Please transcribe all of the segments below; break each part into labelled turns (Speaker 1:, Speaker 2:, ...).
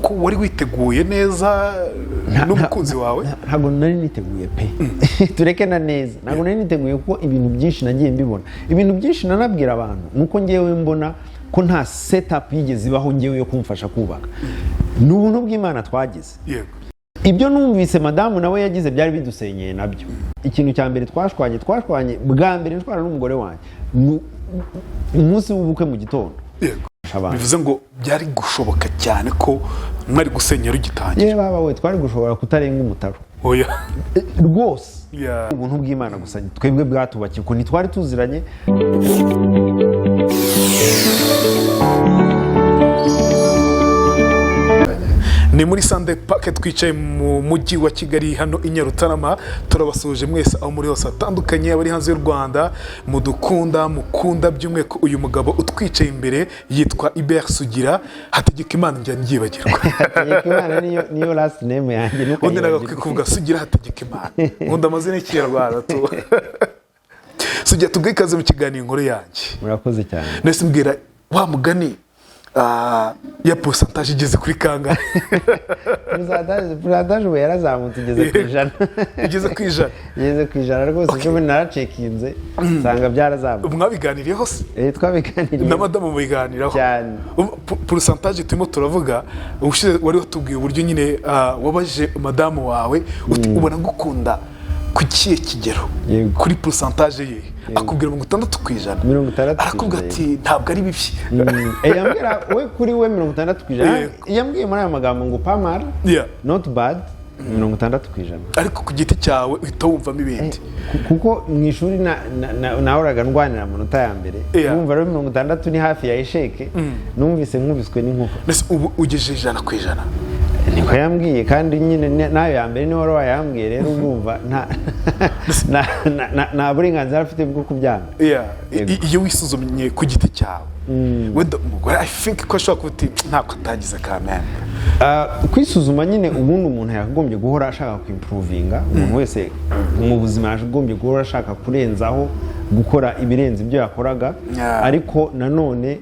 Speaker 1: Ko wari witeguye neza n'umukunzi wawe?
Speaker 2: Ntabwo nari niteguye pe, tureke na neza. Ntabwo nari niteguye kuko ibintu byinshi nagiye mbibona, ibintu byinshi nanabwira abantu nuko ngewe mbona ko nta setup yigeze ibaho ngewe yo kumfasha kubaka. Ni ubuntu bw'Imana twagize. Ibyo numvise madamu nawe yagize byari bidusenyeye nabyo. Ikintu cya mbere twashwanye bwa mbere nshwana n'umugore wanjye ni umunsi w'ubukwe mu gitondo. Abantu.
Speaker 1: Bivuze ngo byari gushoboka cyane ko mwari gusenya rugitangira?
Speaker 2: Yewe baba we, twari gushobora kutarenga umutaro.
Speaker 1: Oya.
Speaker 2: Rwose. Ubuntu bw'Imana gusa twebwe bwatubakiye kuko ntitwari tuziranye.
Speaker 1: Ni muri Sunday Park, twicaye mu mujyi wa Kigali hano i Nyarutarama. Turabasuhuje mwese aho muri hose hatandukanye, abari hanze y'u Rwanda mudukunda, mukunda by'umwihariko uyu mugabo utwicaye imbere yitwa Hubert Sugira Hategekimana. Njya ndyibagirwa.
Speaker 2: Hategekimana niyo last name yanjye.
Speaker 1: Ubundi
Speaker 2: Ntukayibagirwe.
Speaker 1: nagakwiye kuvuga Sugira Hategekimana. Nkunda amazina y'Ikinyarwanda tu. Sugira, tubwe ikaze mu kiganiro Inkuru Yanjye.
Speaker 2: Murakoze cyane.
Speaker 1: Nese mbwira wa mugani, ya pourcentage igeze kuri kangahe?
Speaker 2: Pourcentage ubu yarazamutse, igeze ku 100.
Speaker 1: Igeze ku 100?
Speaker 2: Igeze ku 100 rwose. Ejo bundi naracekinze nsanga byarazamutse.
Speaker 1: Mwabiganiriyeho se?
Speaker 2: Eh, twabiganiriye.
Speaker 1: Na madamu mubiganiraho?
Speaker 2: Cyane.
Speaker 1: Pourcentage turimo turavuga, ubushize wari watubwiye uburyo nyine wabajije madamu wawe uti: "Ubona gukunda ku kihe kigero?" Kuri pourcentage ye akubwira 60%.
Speaker 2: 60 ku
Speaker 1: Arakubwira
Speaker 2: ijana.
Speaker 1: ati: "Ntabwo ari bibi."
Speaker 2: Yambwira we, kuri we 60%. Yambwiye muri aya magambo ngo: "Pas mal, not bad, 60%."
Speaker 1: Ariko ku giti cyawe uhita wumvamo ibindi.
Speaker 2: Kuko mu ishuri nahoraga ndwanira amanota ya mbere. Numva rero 60 ni hafi ya échec. Numvise nkubiswe n'inkuba.
Speaker 1: Mbese ubu ugejeje 100%?
Speaker 2: Niko yambwiye, kandi nyine n'ayo ya mbere niwe wari wayambwiye. Rero urumva nta burenganzira afite bwo kubyanga.
Speaker 1: Iyo wisuzumye ku giti cyawe, wenda umugore, I think ko ashobora kuba uti: "Ntabwo atagize kameme."
Speaker 2: Kwisuzuma nyine, ubundi umuntu yakagombye guhora ashaka kwimprovinga. Umuntu wese mu buzima yakagombye guhora ashaka kurenzaho, gukora ibirenze ibyo yakoraga. Ariko nanone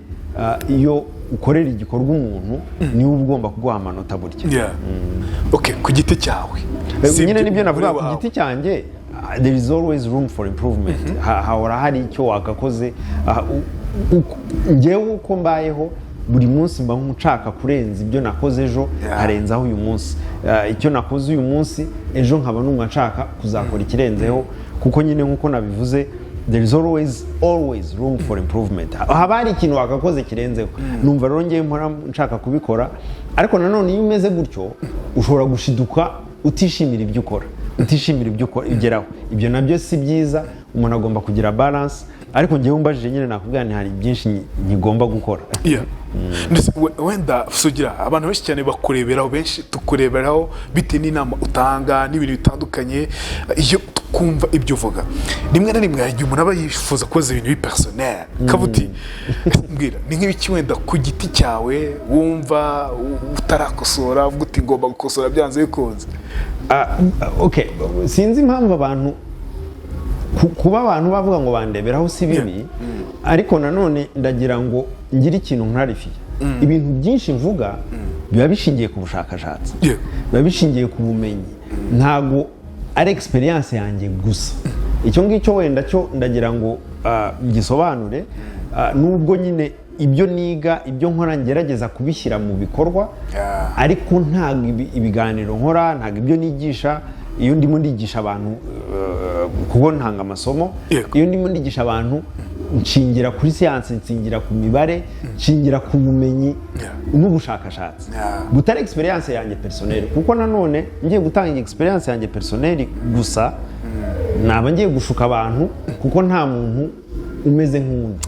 Speaker 2: iyo ukorera igikorwa umuntu, niwe uba ugomba kuguha amanota burya.
Speaker 1: Yeah. Okay, ku giti cyawe. Si
Speaker 2: Nyine
Speaker 1: ibyo
Speaker 2: nibyo navuga
Speaker 1: umugore
Speaker 2: ku
Speaker 1: wawe.
Speaker 2: giti cyanjye, there is always room for improvement. Hahora hari icyo wagakoze. Njyewe uko mbayeho buri munsi, mba nshaka kurenza ibyo nakoze ejo, nkarenzaho uyu munsi. Icyo nakoze uyu munsi, ejo nkaba numva nshaka kuzakora ikirenzeho, kuko nyine nk'uko nabivuze, there is always, always room for improvement. Haba hari ikintu wagakoze kirenzeho. Numva rero ngewe mpora nshaka kubikora. Ariko nanone iyo umeze gutyo, ushobora gushiduka utishimira ibyo ukora, utishimira ibyo ukora ugeraho. Ibyo nabyo si byiza. Umuntu agomba kugira balance. Ariko ngewe umbajije nyine, nakubwira nti hari byinshi nkigomba gukora.
Speaker 1: Yeah. Ndetse wenda Sugira, abantu benshi cyane bakureberaho, benshi tukureberaho bitewe n'inama utanga n'ibintu bitandukanye. Iyo twumva ibyo uvuga, rimwe na rimwe hari igihe umuntu aba yifuza kubaza ibintu bipersonnel, kavuga uti: "Mbwira, ni nk'ibiki wenda ku giti cyawe wumva utarakosora, uvuga uti ngomba gukosora byanze bikunze?"
Speaker 2: Okay, sinzi impamvu abantu kuba abantu bavuga ngo bandeberaho si bibi. Ariko nanone ndagira ngo ngire ikintu nklarifiye. Ibintu byinshi mvuga biba bishingiye ku bushakashatsi, biba bishingiye ku bumenyi, ntabwo ari experience yanjye gusa. Icyo ngicyo wenda cyo ndagira ngo gisobanure. Nubwo nyine ibyo niga, ibyo nkora, ngerageza kubishyira mu bikorwa, ariko ntabwo ibiganiro nkora, ntabwo ibyo nigisha, iyo ndimo ndigisha abantu, kuko ntanga amasomo, iyo ndimo ndigisha abantu nshingira kuri siyansi, nshingira ku mibare, nshingira ku bumenyi n'ubushakashatsi butari experience yanjye personnel, kuko nanone ngiye gutanga experience yanjye personnel gusa naba ngiye gushuka abantu, kuko nta muntu umeze nk'undi.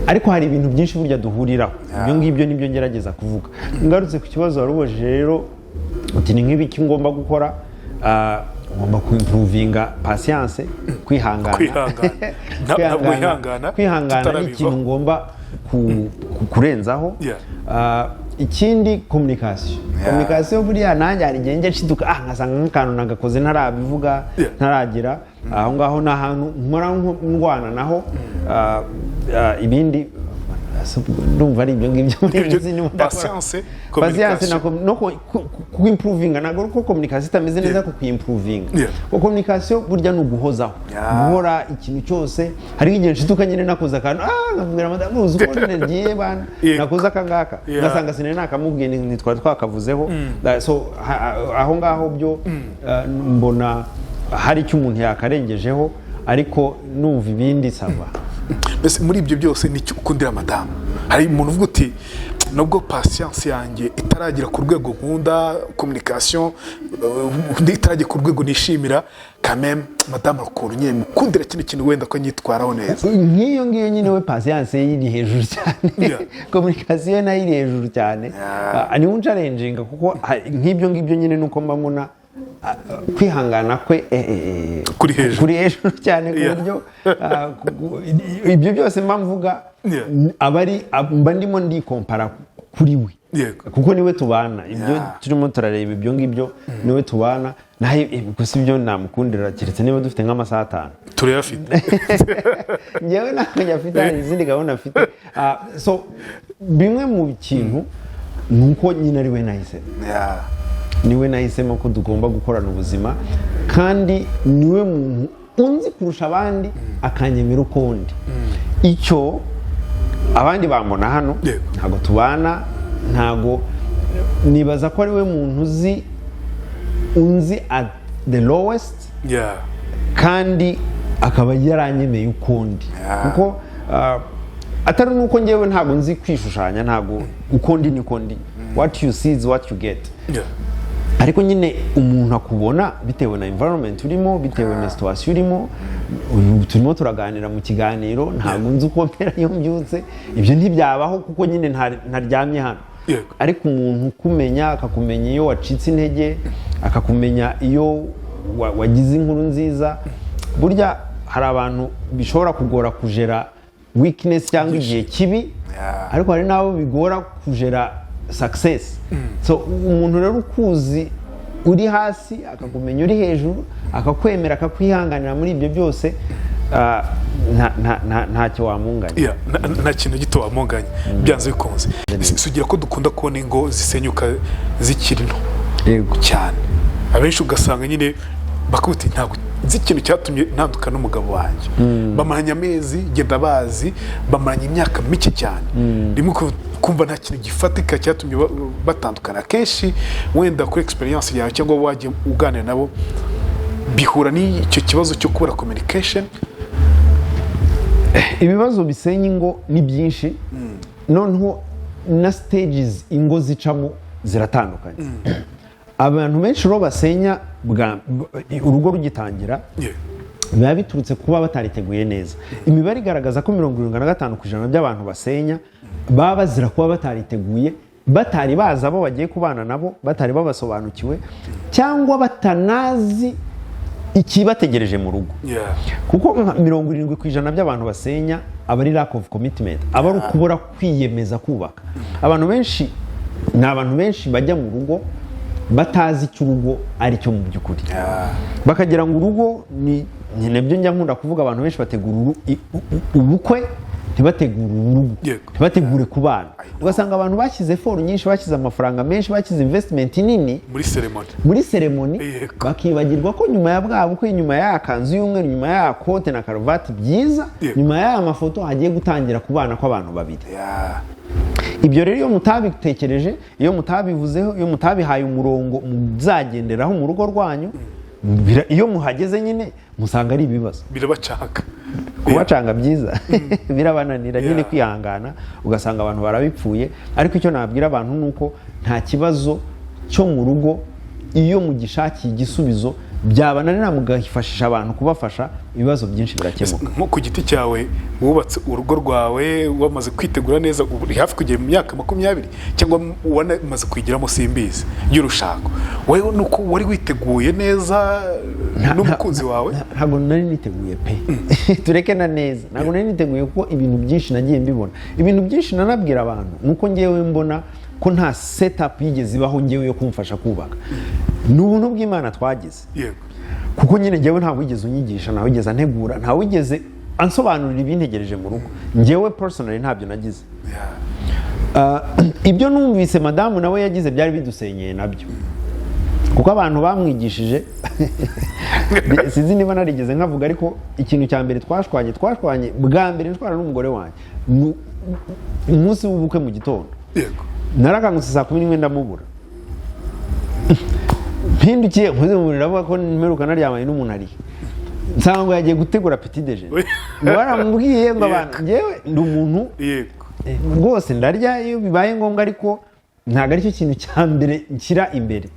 Speaker 2: Ariko hari ibintu byinshi burya duhuriraho. Ibyo ngibyo nibyo ngerageza kuvuga. Ngarutse ku kibazo wari ubajije rero, uti ni nk'ibiki ngomba gukora? Ngomba kuimprovinga patience, kwihangana.
Speaker 1: Kwihangana. Ntabwo wihangana,
Speaker 2: Kwihangana ni
Speaker 1: tutarabivaho.
Speaker 2: ikintu ngomba kurenzaho. Ikindi, communication. Communication buriya nanjye hari igihe njya nshiduka, nkasanga nk'akantu nagakoze ntarabivuga, ntaragira aho ngaho. Ni ahantu mpora ndwana naho. Ibindi So, ndumva ari ibyo ngibyo muri
Speaker 1: Ibyo-
Speaker 2: iyi ndimo ndakora.
Speaker 1: Patience,
Speaker 2: Patience na
Speaker 1: communication.
Speaker 2: no ku-improvinga. Ntabwo ari uko communication itameze neza, ko kuyi-improvinga. Kuko communication burya ni uguhozaho, guhora ikintu cyose. Hari igihe nshituka nyine nakoze akantu, nkabwira madamu: "Uzi uko nagiye bana, nakoze aka ngaka," ngasanga sinari nakamubwiye, ntitwari twakavuzeho. So aho ngaho byo mbona hari icyo umuntu yakarengejeho, ariko numva ibindi ça va.
Speaker 1: Mbese muri ibyo byose ni icyo ukundira madamu? Hari umuntu uvuga uti: "Nubwo patience yanjye itaragera ku rwego nkunda, communication itaragera ku rwego nishimira, kameme madamu ukuntu nyine mukundira kino kintu, wenda ko nyitwaraho neza."
Speaker 2: Nk'iyo ngiyo nyine, we patience ye iri hejuru cyane, communication nayo iri hejuru cyane. Niwe unchallenginga, kuko nk'ibyo ngibyo nyine nuko mba mbona kwihangana kwe
Speaker 1: Kuri hejuru.
Speaker 2: Kuri hejuru cyane ku buryo ibyo byose mba mvuga aba ari mba ndimo ndikompara kuri we, kuko niwe tubana ibyo turimo turareba, ibyo ngibyo niwe tubana. Naho gusa ibyo namukundira, keretse niba dufite nk'amasaha 5.
Speaker 1: Turayafite.
Speaker 2: Njyewe ntabwo njye afite, hari izindi gahunda afite. So bimwe mu kintu ni uko nyine ari we nahisemo, niwe nahisemo ko tugomba gukorana ubuzima, kandi niwe muntu unzi kurusha abandi, akanyemera uko ndi. Icyo abandi bambona hano, ntabwo tubana, ntabwo nibaza ko ari we muntu uzi unzi at the lowest, kandi akaba yaranyemeye ukundi, kuko atari nuko ngewe ntabwo nzi kwishushanya, ntabwo uko ndi niko ndi. What you see is what you get. Ariko nyine umuntu akubona bitewe na environment urimo, bitewe na situation urimo. Uyu turimo turaganira mu kiganiro, ntabwo nzi uko mpera iyo mbyutse, ibyo ntibyabaho kuko nyine ntaryamye hano. Ariko umuntu ukumenya, akakumenya iyo wacitse intege, akakumenya iyo wagize inkuru nziza. Burya hari abantu bishobora kugora kujera weakness cyangwa igihe kibi, ariko hari n'abo bigora kujera success. So umuntu rero ukuzi uri hasi, akakumenya uri hejuru, akakwemera, akakwihanganira muri ibyo byose, ntacyo wamunganya.
Speaker 1: Yeah, nta kintu gito wamunganya byanze bikunze. Sugira ko dukunda kubona ingo zisenyuka zikiri nto cyane, abenshi ugasanga nyine bakavuga: "Ntabwo nzi ikintu cyatumye ntandukana n'umugabo wanjye." Bamaranye amezi, genda bazi bamaranye imyaka mike cyane, rimwe kumva nta kintu gifatika cyatumye batandukana. Akenshi wenda kuri experience yawe cyangwa wagiye uganira nabo, bihura n'icyo kibazo cyo kubura communication?
Speaker 2: Ibibazo bisenya ingo ni byinshi, noneho na stages ingo zicamo ziratandukanye. Abantu benshi rero basenya urugo rugitangira, biba biturutse kuba batariteguye neza. Imibare igaragaza ko 75% by'abantu basenya baba bazira kuba batariteguye, batari bazi abo bagiye kubana nabo, batari babasobanukiwe, cyangwa batanazi ikibategereje mu rugo, kuko nka 70% by'abantu basenya aba ari lack of commitment, aba ari ukubura kwiyemeza kubaka. Abantu benshi ni abantu benshi bajya mu rugo batazi icyo urugo ari cyo mu by'ukuri, bakagira ngo urugo ni nabyo njya nkunda kuvuga. Abantu benshi bategura ubukwe, ntibategure urugo, ntibategure kubana. Ugasanga abantu bashyize effort nyinshi, bashyize amafaranga menshi, bashyize investment nini
Speaker 1: muri ceremony,
Speaker 2: muri ceremony, bakibagirwa ko nyuma ya bwa bukwe, nyuma ya kanzu y'umweru, nyuma ya kote na karuvati byiza, nyuma y'aya mafoto, hagiye gutangira kubana kw'abantu babiri. Ibyo rero iyo mutabitekereje, iyo mutabivuzeho, iyo mutabihaye umurongo muzagenderaho mu rugo rwanyu, iyo muhageze nyine musanga ari ibibazo.
Speaker 1: Birabacanga.
Speaker 2: Kubacanga byiza, birabananira nyine kwihangana, ugasanga abantu barabipfuye. Ariko icyo nabwira abantu ni uko nta kibazo cyo mu rugo, iyo mugishakiye igisubizo, byabananira mugafashisha abantu kubafasha, ibibazo byinshi birakemuka.
Speaker 1: Nko ku giti cyawe, wubatse urugo rwawe wamaze kwitegura neza, ubu uri hafi kugera mu myaka 20 cyangwa wanamaze kuyigiramo, simbizi, y'urushako, wowe ni uko wari witeguye neza n'umukunzi wawe?
Speaker 2: Ntabwo nari niteguye pe, tureke na neza, ntabwo nari niteguye, kuko ibintu byinshi nagiye mbibona. Ibintu byinshi nanabwira abantu ni uko ngewe mbona ko nta setup yigeze ibaho ngewe yo kumfasha kubaka. Ni ubuntu bw'Imana twagize, kuko nyine ngewe ntabwo wigeze unyigisha, ntawe wigeze antegura, ntawe wigeze ansobanurira ibintegereje mu rugo. Njyewe personally ntabyo nagize. Ibyo numvise madamu nawe yagize byari bidusenyeye nabyo, kuko abantu bamwigishije, sinzi niba narigeze nkavuga, ariko ikintu cya mbere twashwanye bwa mbere nshwana n'umugore wanjye umunsi w'ubukwe mu gitondo. Narakangutse saa 11, ndamubura. Mpindukiye nkoze mu buriri, avuga ko mperuka naryamanye n'umuntu ari, nsanga ngo yagiye gutegura petit déjeuner, ngo baramubwiye ngo abantu. Njyewe ndi umuntu rwose ndarya iyo bibaye ngombwa, ariko ntabwo aricyo kintu cya mbere nshyira imbere.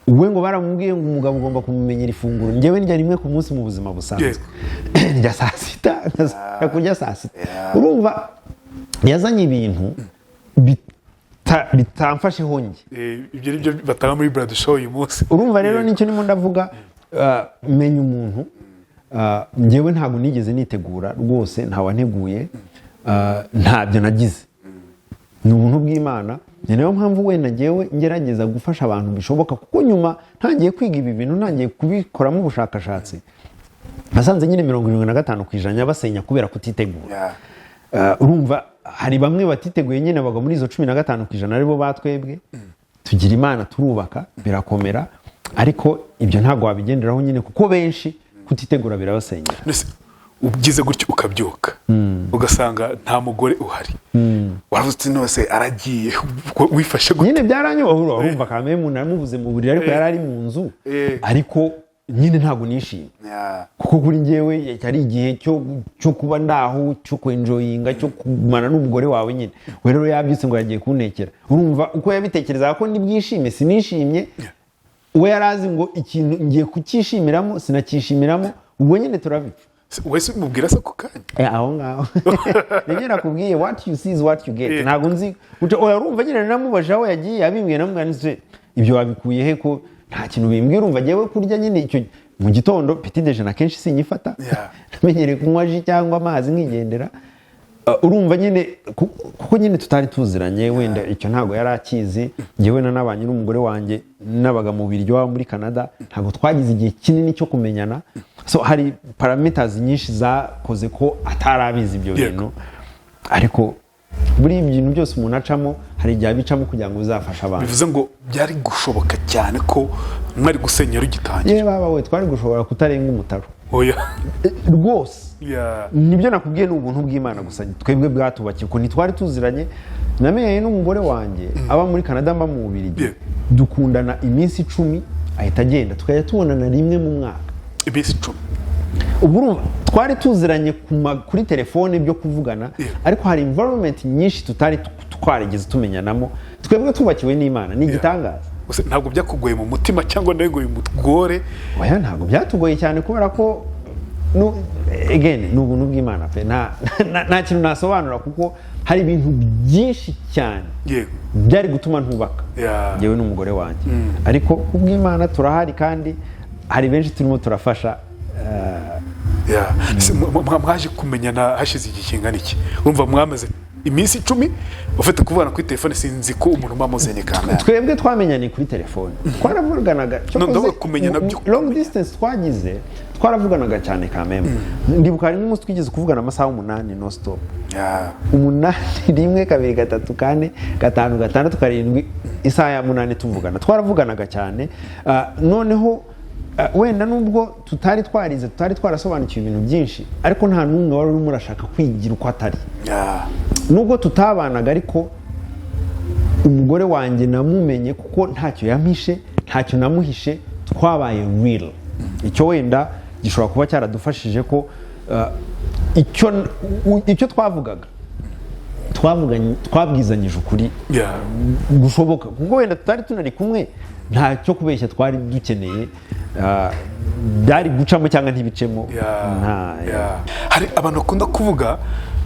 Speaker 2: We ngo baramubwiye ngo umugabo ugomba kumumenyera ifunguro. Njyewe ndya rimwe ku munsi mu buzima busanzwe, ndya saa sita, nkazajya kurya saa sita. Urumva yazanye ibintu bitamfasheho njye.
Speaker 1: Ibyo ni byo batanga muri bridal shower uyu munsi.
Speaker 2: Urumva rero nicyo ndimo ndavuga, menya umuntu. Njyewe ntabwo nigeze nitegura rwose, ntawanteguye, ntabyo nagize, ni ubuntu bw'Imana. Ni nayo mpamvu wenda njyewe ngerageza gufasha abantu bishoboka, kuko nyuma ntangiye kwiga ibi bintu, ntangiye kubikoramo ubushakashatsi, nasanze nyine 75% basenya kubera kutitegura. Urumva hari bamwe batiteguye nyine bagwa muri izo 15%, aribo batwebwe tugira Imana turubaka birakomera. Ariko ibyo ntabwo wabigenderaho nyine, kuko benshi kutitegura birabasenyera.
Speaker 1: Mbese ugize gutyo ukabyuka ugasanga nta mugore uhari, waravuze uti nose aragiye, wifashe gute?
Speaker 2: Nyine byaranyuba, urumva kamwe naramubuze mu buriri, ariko yari ari mu nzu. Ariko nyine ntabwo nishimye, kuko kuri njyewe cyari igihe cyo kuba ndaho, cyo kwenjoyinga, cyo kugumana n'umugore wawe nyine. We rero yabyutse ngo yagiye kuntekera. Urumva uko yabitekerezaga ko ndibwishime, sinishimye. We yari azi ngo ikintu ngiye kucyishimiramo, sinacyishimiramo. Ubwo nyine turabipfa.
Speaker 1: Wese umubwira se ako kanya?
Speaker 2: Aho ngaho nibyo nakubwiye, what you see is what you get. Ntabwo nzi oya, urumva nyine namubajije aho yagiye, abimbwiye, namubwira nti ibyo wabikuye he ko nta kintu bimbwira? Urumva njyewe kurya nyine icyo mu gitondo petit déjeuner akenshi sinyifata. Namenyereye kunywa jus cyangwa amazi nkigendera. Urumva nyine kuko nyine tutari tuziranye, wenda icyo ntabwo yari akizi. Njyewe nanabanye n'umugore wanjye, nabaga mu Biryo iwabo muri Canada, ntabwo twagize igihe kinini cyo kumenyana. So hari parameters nyinshi zakoze ko atari abizi ibyo bintu. Ariko buri ibintu byose umuntu acamo, hari igihe abicamo kugira ngo bizafashe abantu.
Speaker 1: Bivuze ngo byari gushoboka cyane ko mwari gusenya rugitangira?
Speaker 2: Yewe baba we, twari gushobora kutarenga umutaru.
Speaker 1: Oya.
Speaker 2: Rwose. Nibyo nakubwiye, ni ubuntu bw'Imana gusa twebwe bwatubakiye, kuko ntitwari tuziranye. Namenyanye n'umugore wanjye aba muri Canada, mba mu Bubiligi. Dukundana iminsi 10, ahita agenda, tukajya tubonana rimwe mu mwaka.
Speaker 1: Iminsi 10?
Speaker 2: Ubwo urumva twari tuziranye kuri telefone byo kuvugana, ariko hari environment nyinshi tutari twarigeze tumenyanamo. Twebwe tubakiwe n'Imana, ni igitangaza.
Speaker 1: Gusa ntabwo byakugoye mu mutima cyangwa nawe ngo bimugore?
Speaker 2: Oya, ntabwo byatugoye cyane, kubera ko again ni ubuntu bw'Imana pe. Nta kintu nasobanura, kuko hari ibintu byinshi cyane byari gutuma ntubaka njyewe n'umugore wanjye, ariko kubw'Imana turahari kandi hari benshi turimo turafasha.
Speaker 1: Yeah. Ese mwaje kumenyana hashize igihe kingana iki? Urumva mwamaze iminsi 10 ufite kuvugana kuri telefone, sinzi ko umuntu muba muzanye kamera.
Speaker 2: Twebwe twamenyanye kuri telefone, twaravuganaga.
Speaker 1: No, ndavuga kumenyana byo
Speaker 2: Long distance twagize, twaravuganaga cyane kameme. Ndibuka hari n'umunsi twigeze kuvugana amasaha 8 non stop. 8, 1, 2, 3, 4, 5, 6, 7, isaha ya munani tuvugana. Twaravuganaga cyane. Noneho wenda nubwo tutari twarize, tutari twarasobanukiwe ibintu byinshi, ariko nta n'umwe wari urimo urashaka kwigira uko atari. Nubwo tutabanaga, ariko umugore wanjye namumenye kuko ntacyo yampishe, ntacyo namuhishe, twabaye real. Icyo wenda gishobora kuba cyaradufashije ko icyo twavugaga, twavuganye, twabwizanyije ukuri gushoboka, kuko wenda tutari tunari kumwe, nta cyo kubeshya twari dukeneye. Byari gucamo cyangwa ntibicemo. Nta
Speaker 1: Hari abantu bakunda kuvuga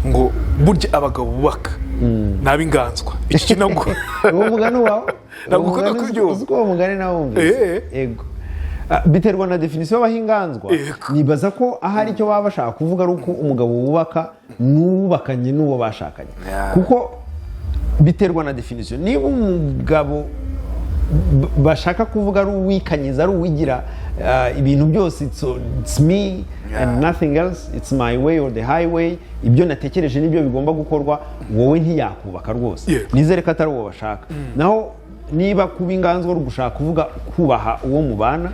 Speaker 1: ngo burya abagabo bubaka ni ab'inganzwa. Iki kintu ntabwo
Speaker 2: Uwo mugani wawe
Speaker 1: Ntabwo
Speaker 2: uwo
Speaker 1: ukunda
Speaker 2: mugani
Speaker 1: kubyumva.
Speaker 2: Uzi ko uwo mugani nawe wumvise? Yego. Biterwa na définition y'abahinganzwa. Nibaza ko ahari icyo baba bashaka kuvuga ari uko umugabo wubaka n'uwubakanye n'uwo bashakanye, kuko biterwa na définition. Niba umugabo bashaka kuvuga ari uwikanyiza, ari uwigira ibintu byose it's me and nothing else, it's my way or the highway, ibyo natekereje nibyo bigomba gukorwa, wowe ntiyakubaka rwose. Nizere ko atari uwo bashaka. Naho niba kuba inganzwa ari ugushaka kuvuga kubaha uwo mubana,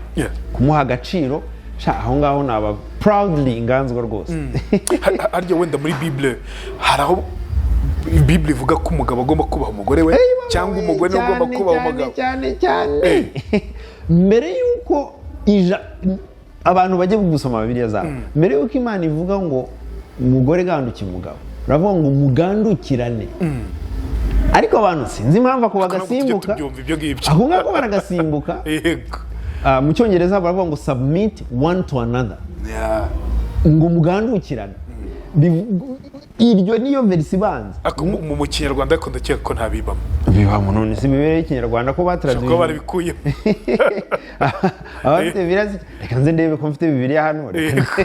Speaker 2: kumuha agaciro, sha, aho ngaho naba proudly inganzwa rwose.
Speaker 1: Harya wenda muri Bible hari aho Bible ivuga ko umugabo agomba kubaha umugore we, cyangwa umugore niwe ugomba
Speaker 2: Cyane,
Speaker 1: kubaha
Speaker 2: cyane,
Speaker 1: umugabo?
Speaker 2: Cyane cyane. Mbere y'uko abantu bajya gusoma Bibiliya zabo, mbere y'uko Imana ivuga ngo umugore gandukira umugabo, uravuga ngo mugandukirane. Ariko abantu sinzi impamvu ako
Speaker 1: Ntabwo tujya
Speaker 2: bagasimbuka.
Speaker 1: tubyumva ibyo ngibyo.
Speaker 2: Ako ngako baragasimbuka. Ah, mu Cyongereza baravuga ngo "submit one to another", ngo mugandukirane. Iryo niyo verse ibanza.
Speaker 1: Ariko mu Kinyarwanda, ariko ndakeka ko ntabibamo.
Speaker 2: Bibamo. None si Bibiliya y'Ikinyarwanda ko
Speaker 1: Ushobora kuba
Speaker 2: bataraduye?
Speaker 1: barabikuyemo.
Speaker 2: Abafite Bibiliya reka nze ndebe ko mfite Bibiliya hano. Reka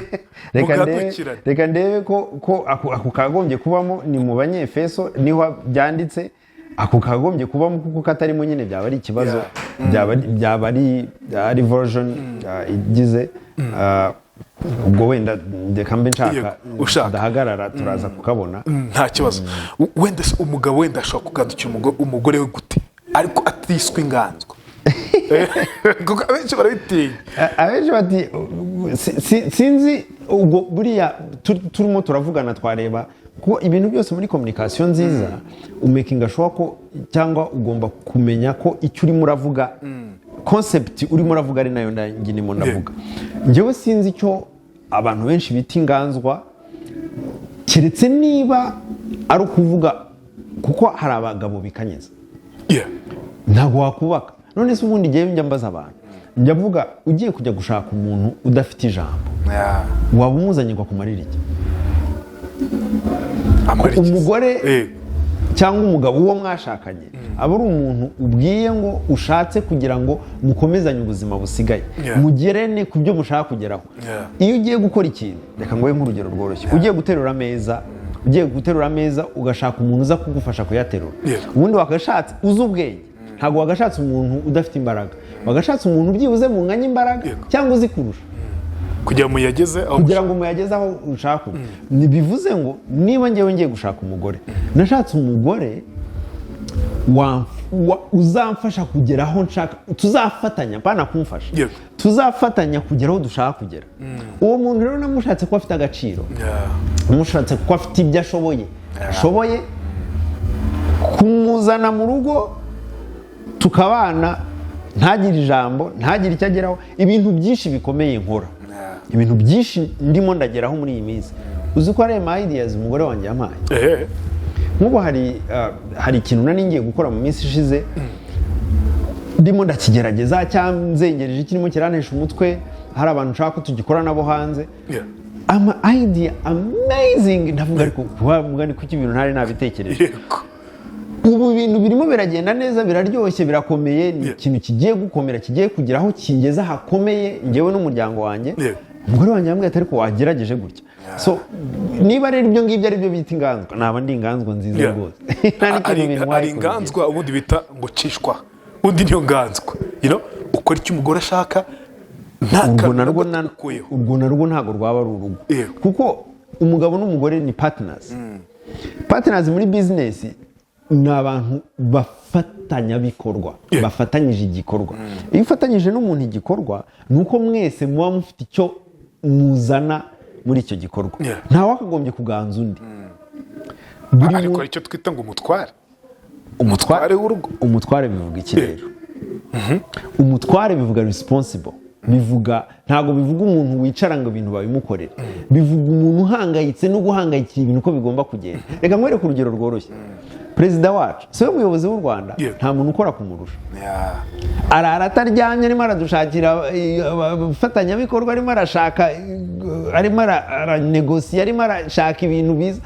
Speaker 2: ndebe.
Speaker 1: Mugandukirane.
Speaker 2: Reka ndebe ko ako kagombye kubamo. Ni mu Banyefeso niho byanditse. Ako kagombye kubamo, kuko katarimo nyine byaba ari ikibazo, byaba ari version igize ubwo wenda reka mbe nshaka.
Speaker 1: Yego, ushaka.
Speaker 2: Ndahagarara, turaza kukabona.
Speaker 1: Nta kibazo. Wenda se umugabo wenda ashobora kugandukira umugore we gute ariko atiswe inganzwa? Kuko abenshi barabitinya.
Speaker 2: Abenshi bati sinzi ubwo buriya turimo turavugana, twareba kuko ibintu byose muri communication nziza umakinga sure ko, cyangwa ugomba kumenya ko icyo urimo uravuga, concept urimo uravuga, ari nayo njye ndimo ndavuga. Njyewe sinzi icyo abantu benshi bita inganzwa, keretse niba ari ukuvuga kuko hari abagabo bikanyiza. Ntabwo wakubaka. None se ubundi ngewe njya mbaza abantu, njya mvuga, ugiye kujya gushaka umuntu udafite ijambo, waba umuzanye ngo akumarire iki?
Speaker 1: Amara iki?
Speaker 2: Umugore cyangwa umugabo, uwo mwashakanye, aba ari umuntu ubwiye ngo ushatse kugira ngo mukomezanye ubuzima busigaye, mugerene ku byo mushaka kugeraho. Iyo ugiye gukora ikintu, reka nguhe nk'urugero rworoshye, ugiye guterura ameza, ugiye guterura ameza ugashaka umuntu uza kugufasha kuyaterura, ubundi wagashatse uzi ubwenge, ntabwo wagashatse umuntu udafite imbaraga, wagashatse umuntu byibuze munganya imbaraga cyangwa uzi kurusha,
Speaker 1: kugira ngo muyageze aho
Speaker 2: kugira ngo muyageze aho ushaka kujya. Ntibivuze ngo niba ngewe ngiye gushaka umugore, nashatse umugore uzamfasha kugera aho nshaka, tuzafatanya, mpana kumfasha, tuzafatanya kugera aho dushaka kugera. Uwo muntu rero namushatse kuba afite agaciro, namushatse kuko afite ibyo ashoboye kumuzana mu rugo tukabana, ntagire ijambo, ntagire icyo ageraho. Ibintu byinshi bikomeye nkora, ibintu byinshi ndimo ndageraho muri iyi minsi, uzi ko ari ama ideas umugore wanjye yampaye? Nk'ubu hari ikintu nari ngiye gukora mu minsi ishize, ndimo ndakigerageza cyangwa nzengereje, kirimo kirantesha umutwe, hari abantu nshaka ko tugikora nabo hanze. Ama idea amazing, ndavuga ariko kuba mugani, kuki ibintu ntari nabitekereje? Ubu ibintu birimo biragenda neza, biraryoshye, birakomeye, ni ikintu kigiye gukomera, kigiye kugira aho kingeza hakomeye ngewe n'umuryango wanjye. Umugore wanjye yambwiye ati: "Ariko wagerageje gutya." So niba rero ibyo ngibyo ari byo bita inganzwa, naba ndi inganzwa nziza rwose. Nta n'ikintu bintwaye
Speaker 1: Hari
Speaker 2: kubigira.
Speaker 1: inganzwa ubundi bita ngo cishwa, ubundi niyo nganzwa ukora icyo umugore ashaka, nta
Speaker 2: Urwo
Speaker 1: kantu
Speaker 2: narwo
Speaker 1: na gato ukuyeho.
Speaker 2: Urwo narwo ntabwo rwaba ari urugo, kuko umugabo n'umugore ni partners. Partners muri business ni abantu bafatanyabikorwa, bafatanyije igikorwa. Iyo ufatanyije n'umuntu igikorwa, ni uko mwese muba mufite icyo muzana muri icyo gikorwa. Ntawe wakagombye kuganza undi. Buri
Speaker 1: Ariko
Speaker 2: muntu-
Speaker 1: hari icyo twita ngo umutware.
Speaker 2: Umutware
Speaker 1: Umutware w'urugo.
Speaker 2: Umutware bivuga iki rero? Umutware bivuga responsible, bivuga, ntabwo bivuga umuntu wicara ngo ibintu babimukorere, bivuga umuntu uhangayitse no guhangayikira ibintu uko bigomba kugenda. Reka nkwereke urugero rworoshye. Perezida wacu si we muyobozi w'u Rwanda? Nta muntu ukora kumurusha. Arara ataryamye, arimo aradushakira abafatanyabikorwa, arimo arashaka, arimo aranegosiya, arimo arashaka ibintu biza.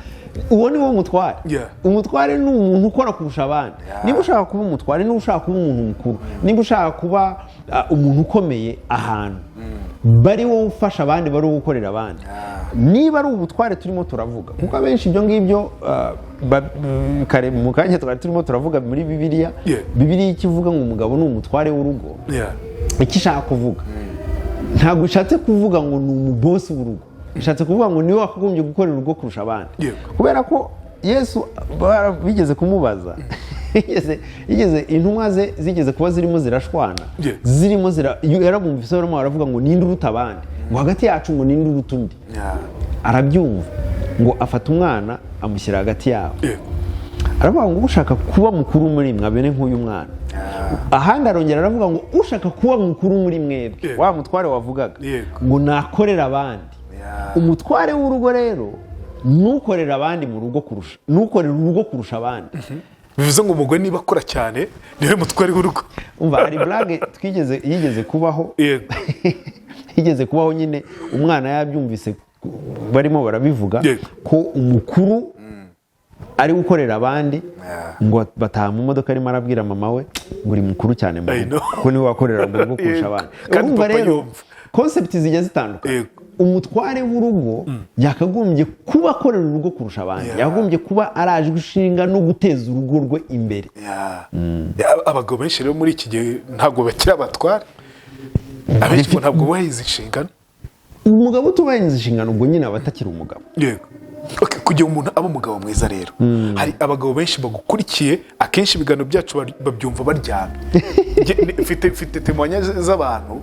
Speaker 2: Uwo ni wo mutware. Umutware ni umuntu ukora kurusha abandi. Niba ushaka kuba umutware, niba ushaka kuba umuntu mukuru, niba ushaka kuba umuntu ukomeye ahantu. Bari wowe ufasha abandi, bari wowe ukorera abandi. Niba ari ubutware turimo turavuga, kuko abenshi ibyo ngibyo kare mu kanya twari turimo turavuga muri Bibiliya. Bibiliya icyo ivuga ngo umugabo ni umutware w'urugo, icyo ishaka kuvuga, ntabwo ishatse kuvuga ngo ni umubosi w'urugo, ishatse kuvuga ngo niwe wakagombye gukorera urugo kurusha abandi. Kubera ko Yesu bigeze kumubaza, yigeze intumwa ze zigeze kuba zirimo zirashwana, zirimo zira yarabumvise barimo baravuga ngo ninde uruta abandi, ngo hagati yacu ngo ninde uruta undi. Arabyumva, ngo afata umwana amushyira hagati yabo. Aravuga ngo ushaka kuba mukuru muri mwe abene nk'uyu mwana. Ahandi arongera aravuga ngo ushaka kuba mukuru muri mwebwe, wa mutware wavugaga, ngo nakorera abandi. Umutware w'urugo rero nukorera abandi mu rugo kurusha, nukorera urugo kurusha abandi.
Speaker 1: Bivuze ngo umugore niba akora cyane niwe mutware w'urugo.
Speaker 2: Umva, hari blague twigeze yigeze kubaho. Yigeze kubaho nyine, umwana yabyumvise barimo barabivuga ko umukuru ari gukorera abandi, ngo bataha mu modoka arimo arabwira mama we ngo uri mukuru cyane mu
Speaker 1: I
Speaker 2: rugo,
Speaker 1: know.
Speaker 2: kuko niwe wakorera mu rugo kurusha abandi.
Speaker 1: Kandi
Speaker 2: Urumva
Speaker 1: papa
Speaker 2: rero
Speaker 1: yumva.
Speaker 2: concept zijya zitandukanye. Umutware w'urugo yakagombye kuba akorera urugo kurusha abandi, yakagombye kuba arajwe ishinga no guteza urugo rwe imbere.
Speaker 1: Abagabo benshi rero muri iki gihe ntabwo bakiri abatware, abenshi ngo ntabwo bubahiriza inshingano.
Speaker 2: Umugabo utubahiriza inshingano, ubwo nyine aba atakiri umugabo.
Speaker 1: Yego. Okay, kugira umuntu abe umugabo mwiza rero, hari abagabo benshi bagukurikiye, akenshi ibiganiro byacu babyumva baryamye. Mfite témoignages z'abantu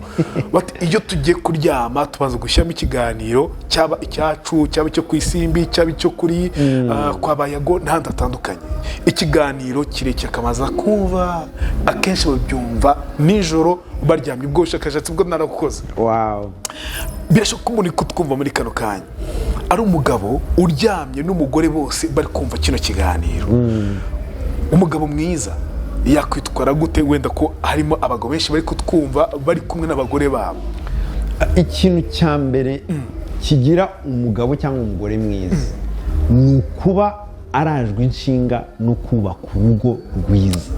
Speaker 1: bati iyo tugiye kuryama tubanza gushyiramo ikiganiro, cyaba icyacu, cyaba icyo ku Isimbi, cyaba icyo kuri kwa Bayago n'ahandi hatandukanye, ikiganiro kirekire akamaza kumva. Akenshi babyumva nijoro baryamye. Ubwo bushakashatsi bwo narabukoze. Birashoboka ko umuntu uri kutwumva muri kano kanya ari umugabo uryamye n'umugore, bose bari kumva kino kiganiro. Umugabo mwiza yakwitwara gute, wenda ko harimo abagabo benshi bari kutwumva bari kumwe n'abagore babo?
Speaker 2: Ikintu cya mbere kigira umugabo cyangwa umugore mwiza ni ukuba arajwe inshinga no kubaka urugo rwiza.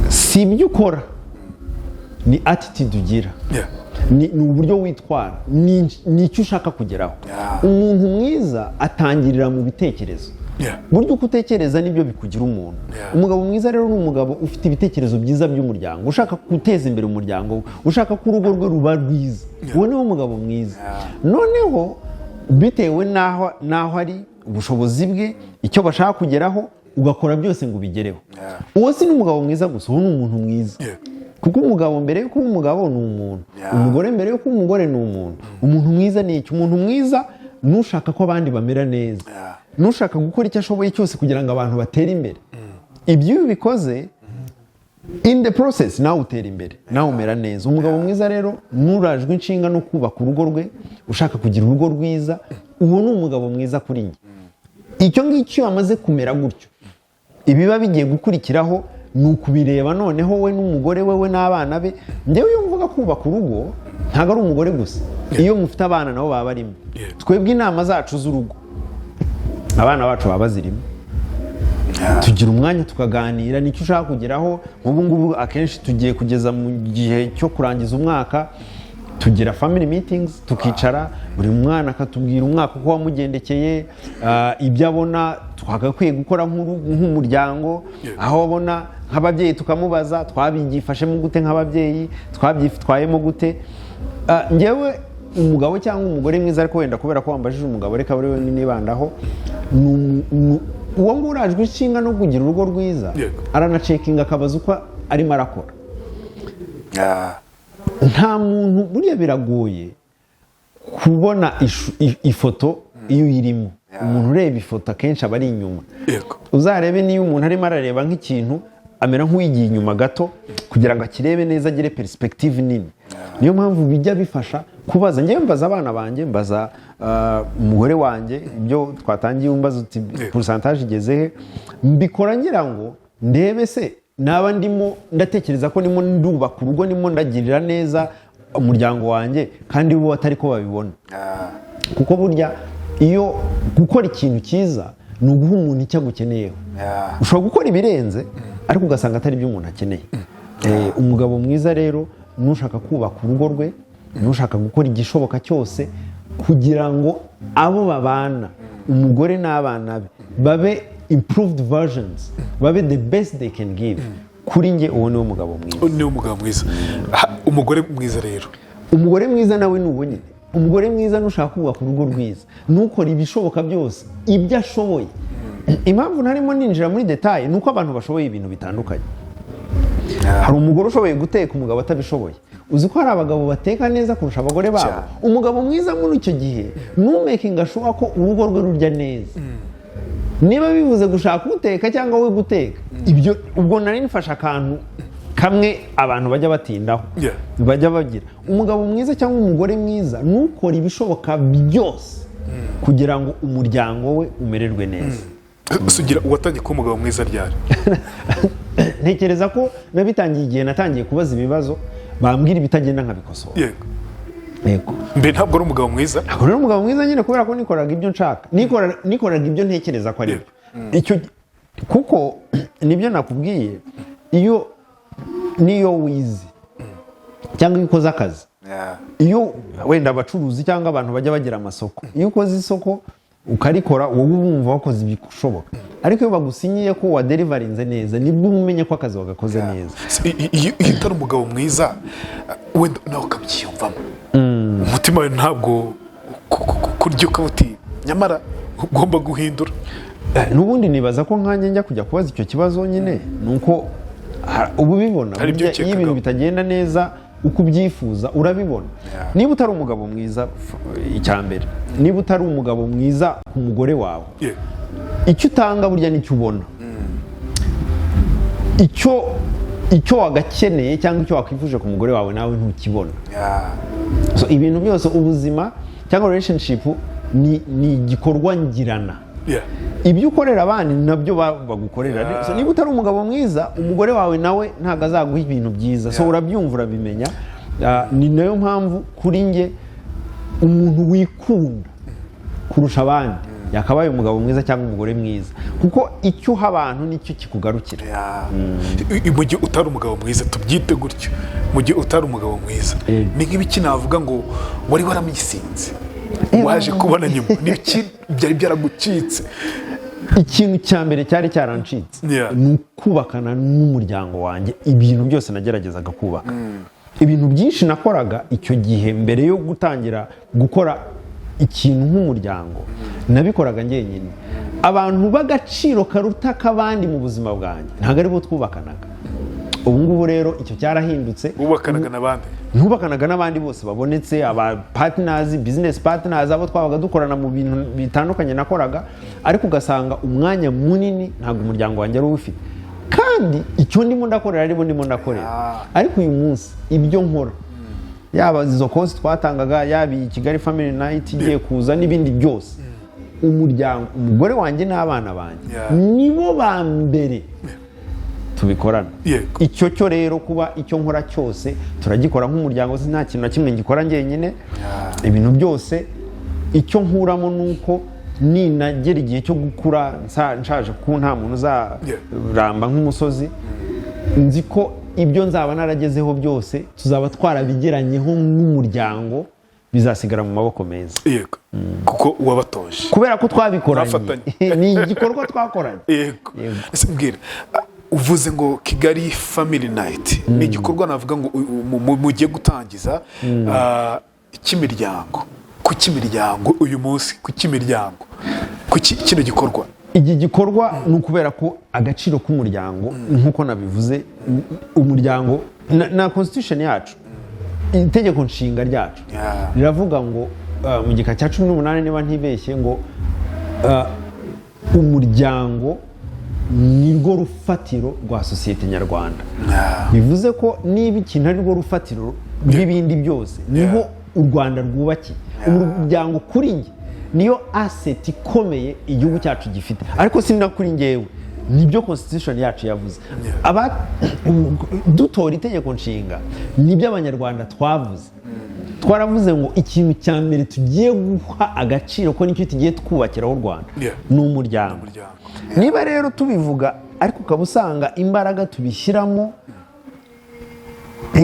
Speaker 2: Si ibyo ukora, ni attitude ugira, ni uburyo witwara, ni icyo ushaka kugeraho. Umuntu mwiza atangirira mu bitekerezo. Burya uko utekereza nibyo bikugira umuntu. Umugabo mwiza rero ni umugabo ufite ibitekerezo byiza by'umuryango, ushaka guteza imbere umuryango we, ushaka ko urugo rwe ruba rwiza. Uwo niwo mugabo mwiza. Noneho bitewe n'aho ari, ubushobozi bwe, icyo bashaka kugeraho, ugakora byose ngo ubigereho. Uwo si n'umugabo mwiza gusa, uwo ni umuntu mwiza. Kuko umugabo mbere yo kuba umugabo ni umuntu. Umugore mbere yo kuba umugore ni umuntu. Umuntu mwiza ni iki? Umuntu mwiza nushaka ko abandi bamera neza, nushaka gukora icyo ashoboye cyose kugira ngo abantu batere imbere. Ibyo iyo ubikoze, in the process nawe utera imbere, nawe umera neza. Umugabo mwiza rero nurajwe inshinga no kubaka urugo rwe, ushaka kugira urugo rwiza. Uwo ni umugabo mwiza kuri njye. Icyo ngicyo iyo amaze kumera gutyo, ibiba bigiye gukurikiraho ni ukubireba noneho we n'umugore we, we n'abana be. Njyewe iyo mvuga kubaka urugo, ntabwo ari umugore gusa, iyo mufite abana nabo baba barimo. Twebwe inama zacu z'urugo abana bacu baba bazirimo. Tugira umwanya tukaganira nicyo ushaka kugeraho. Nk'ubu ngubu akenshi tugiye kugeza mu gihe cyo kurangiza umwaka, tugira family meetings, tukicara, buri mwana akatubwira umwaka uko wamugendekeye, ibyo abona twagakwiye gukora nk'umuryango, aho abona nk'ababyeyi, tukamubaza twabyifashemo gute nk'ababyeyi, twabyitwayemo gute. Njyewe umugabo cyangwa umugore mwiza, ariko wenda kubera ko wambajije umugabo, reka buri we nibandaho, uwo nguwo urajwe ishinga no kugira urugo rwiza, aranacekinga akabaza uko arimo arakora. Nta muntu, buriya biragoye kubona ifoto iyo uyirimo. Umuntu ureba ifoto akenshi aba ari inyuma. Uzarebe niyo umuntu arimo arareba nk'ikintu, amera nk'uwigiye inyuma gato kugira ngo akirebe neza, agire perspective nini. Niyo mpamvu bijya bifasha kubaza. Njyewe mbaza abana banjye, mbaza umugore wanjye. Ibyo twatangiye umbaza uti pourcentage igeze he, mbikora ngira ngo ndebe se naba ndimo ndatekereza ko ndimo ndubaka urugo, ndimo ndagirira neza umuryango wanjye, kandi bo atari ko babibona. Kuko burya iyo gukora ikintu cyiza ni uguha umuntu icyo agukeneyeho. Ushobora gukora ibirenze ariko ugasanga atari ibyo umuntu akeneye. Umugabo mwiza rero n'ushaka kubaka urugo rwe. n'ushaka gukora igishoboka cyose kugira ngo abo babana, umugore n'abana be, babe improved versions, babe the best they can give. Kuri njye uwo niwo mugabo mwiza.
Speaker 1: Ni umugabo mwiza. Umugore mwiza rero?
Speaker 2: Umugore mwiza nawe ni uwo nyine. Umugore mwiza nushaka kubaka urugo rwiza, nukora ibishoboka byose, ibyo ashoboye. Impamvu ntarimo ninjira muri détails ni uko abantu bashoboye ibintu bitandukanye. Hari umugore ushoboye guteka, umugabo atabishoboye. Uzi ko hari abagabo bateka neza kurusha abagore babo?
Speaker 1: Cyane.
Speaker 2: Umugabo mwiza muri icyo gihe nu making sure ko urugo rwe rurya neza, niba bivuze gushaka uteka cyangwa we guteka. Ibyo ubwo nari nifashe akantu kamwe abantu bajya batindaho, bajya bagira. Umugabo mwiza cyangwa umugore mwiza nukora ibishoboka byose kugira ngo umuryango we umererwe neza.
Speaker 1: Sugira, watangiye kuba umugabo mwiza ryari?
Speaker 2: Ntekereza ko nabitangiye igihe natangiye kubaza ibibazo, bambwira ibitagenda nkabikosora. Yego.
Speaker 1: Mbere ntabwo ari umugabo mwiza?
Speaker 2: Ntabwo rero umugabo mwiza nyine, kubera ko nikoraga ibyo nshaka, nikoraga ibyo ntekereza ko ari byo. Icyo kuko nibyo nakubwiye, iyo niyo wize cyangwa iyo ukoze akazi, iyo wenda abacuruzi cyangwa abantu bajya bagira amasoko, iyo ukoze isoko ukarikora, wowe wumva wakoze ibishoboka, ariko iyo bagusinyiye ko wadeliverinze neza, nibwo uba umenya ko akazi wagakoze neza.
Speaker 1: Iyo utari umugabo mwiza, wenda nawe ukabyiyumvamo, umutima wawe ntabwo kurya ukaba uti nyamara ugomba guhindura?
Speaker 2: N'ubundi nibaza ko nkanjye njya kujya kubaza icyo kibazo nyine ni uko uba ubibona.
Speaker 1: Hari ibyo
Speaker 2: Burya iyo ibintu
Speaker 1: ukekagaho.
Speaker 2: bitagenda neza uko ubyifuza, urabibona. Niba utari umugabo mwiza, icya mbere, niba utari umugabo mwiza ku mugore wawe, icyo utanga burya nicyo ubona. Icyo wagakeneye cyangwa icyo wakwifuje ku mugore wawe, nawe ntukibona. So ibintu byose, ubuzima cyangwa relationship ni igikorwa ngirana. Ibyo ukorera abandi nabyo bagukorera. So, niba utari umugabo mwiza, umugore wawe nawe ntabwo azaguha ibintu byiza. So urabyumva, urabimenya. Ni nayo mpamvu kuri njye umuntu wikunda kurusha abandi yakabaye umugabo mwiza cyangwa umugore mwiza, kuko icyo uha abantu nicyo kikugarukira.
Speaker 1: Mu gihe utari umugabo mwiza, tubyite gutyo, mu gihe utari umugabo mwiza, ni nk'ibiki navuga ngo wari waramisinze waje kubona nyuma? Ni ibiki byari byaragucitse?
Speaker 2: Ikintu cya mbere cyari cyarancitse ni ukubakana n'umuryango wanjye. Ibintu byose nageragezaga kubaka, ibintu byinshi nakoraga icyo gihe mbere yo gutangira gukora ikintu nk'umuryango, nabikoraga njyenyine. Abantu b'agaciro karuta k'abandi mu buzima bwanjye ntabwo aribo twubakanaga. Ubu ngubu rero icyo cyarahindutse.
Speaker 1: Wubakanaga n'abandi?
Speaker 2: Ntubakanaga n'abandi bose babonetse, aba partners, business partners, abo twabaga dukorana mu bintu bitandukanye nakoraga, ariko ugasanga umwanya munini ntabwo umuryango wanjye ari uwufite, kandi icyo ndimo ndakorera aribo ndimo ndakorera. Ariko uyu munsi ibyo nkora, yaba izo course twatangaga, yaba iyi Kigali Family Night igiye kuza n'ibindi byose, umuryango, umugore wanjye n'abana banjye, nibo ba mbere tubikorana. Icyo cyo rero, kuba icyo nkora cyose turagikora nk'umuryango, nta kintu na kimwe ngikora njyenyine. Ibintu byose icyo nkuramo ni uko ninagera igihe cyo gukura, nshaje, kuko nta muntu uzaramba nk'umusozi, nzi ko ibyo nzaba naragezeho byose tuzaba twarabigeranyeho nk'umuryango, bizasigara mu maboko meza.
Speaker 1: Yego, kuko wabatoje.
Speaker 2: Kubera ko twabikoranye.
Speaker 1: Mwafatanye.
Speaker 2: Ni igikorwa twakoranye. Yego.
Speaker 1: Ese mbwira, uvuze ngo Kigali Family Night ni igikorwa navuga ngo mugiye gutangiza, cy'imiryango. Kuki imiryango uyu munsi? Kuki imiryango? Kuki kino gikorwa?
Speaker 2: Iki gikorwa ni ukubera ko agaciro k'umuryango, nk'uko nabivuze, umuryango na constitution yacu, itegeko nshinga ryacu riravuga ngo, mu gika cya 18 niba ntibeshye, ngo umuryango ni rwo rufatiro rwa sosiyete nyarwanda. Bivuze ko niba ikintu ari rwo rufatiro rw'ibindi byose, niho u Rwanda rwubakiye. Umuryango kuri njye niyo asset ikomeye igihugu cyacu gifite, ariko si na kuri njyewe, nibyo constitution yacu yavuze. Dutora itegeko nshinga, nibyo Abanyarwanda twavuze. Twaravuze ngo ikintu cya mbere tugiye guha agaciro, ko nicyo tugiye twubakiraho u Rwanda, ni umuryango.
Speaker 1: Umuryango.
Speaker 2: Niba rero tubivuga, ariko ukaba usanga imbaraga tubishyiramo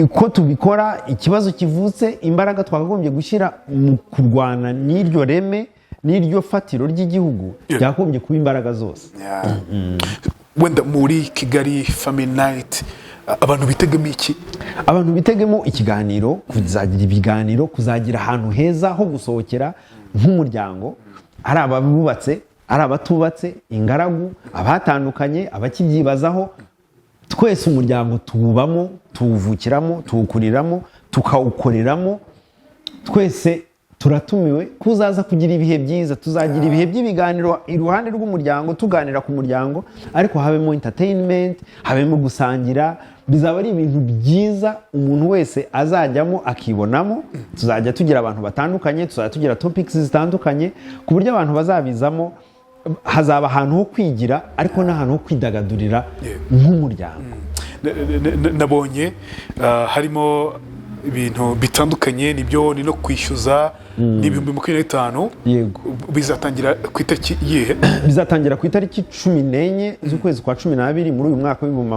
Speaker 2: Uko tubikora, ikibazo kivutse, imbaraga twakagombye gushyira mu kurwana n'iryo reme n'iryo fatiro ry'igihugu byakagombye kuba imbaraga zose.
Speaker 1: Yeah. Wenda muri Kigali Family Night abantu bitegamo iki?
Speaker 2: Abantu bitegemo ikiganiro, kuzagira ibiganiro, kuzagira ahantu heza ho gusohokera nk'umuryango, ari ababubatse, ari abatubatse, ingaragu, abatandukanye, abakibyibazaho. Twese umuryango tuwubamo, tuwuvukiramo, tuwukuriramo, tukawukoreramo. Twese turatumiwe kuzaza kugira ibihe byiza. Tuzagira ibihe by'ibiganiro iruhande rw'umuryango, tuganira ku muryango, ariko habemo entertainment, habemo gusangira. Bizaba ari ibintu byiza umuntu wese azajyamo akibonamo. Tuzajya tugira abantu batandukanye, tuzajya tugira topics zitandukanye, ku buryo abantu bazabizamo hazaba ahantu ho kwigira, ariko n'ahantu ho kwidagadurira nk'umuryango.
Speaker 1: Nabonye harimo ibintu bitandukanye, nibyo ni no kwishyuza, ni 25,000.
Speaker 2: Yego.
Speaker 1: Bizatangira ku itariki iyihe?
Speaker 2: Bizatangira ku itariki 14 z'ukwezi kwa 12 muri uyu mwaka w'ibihumbi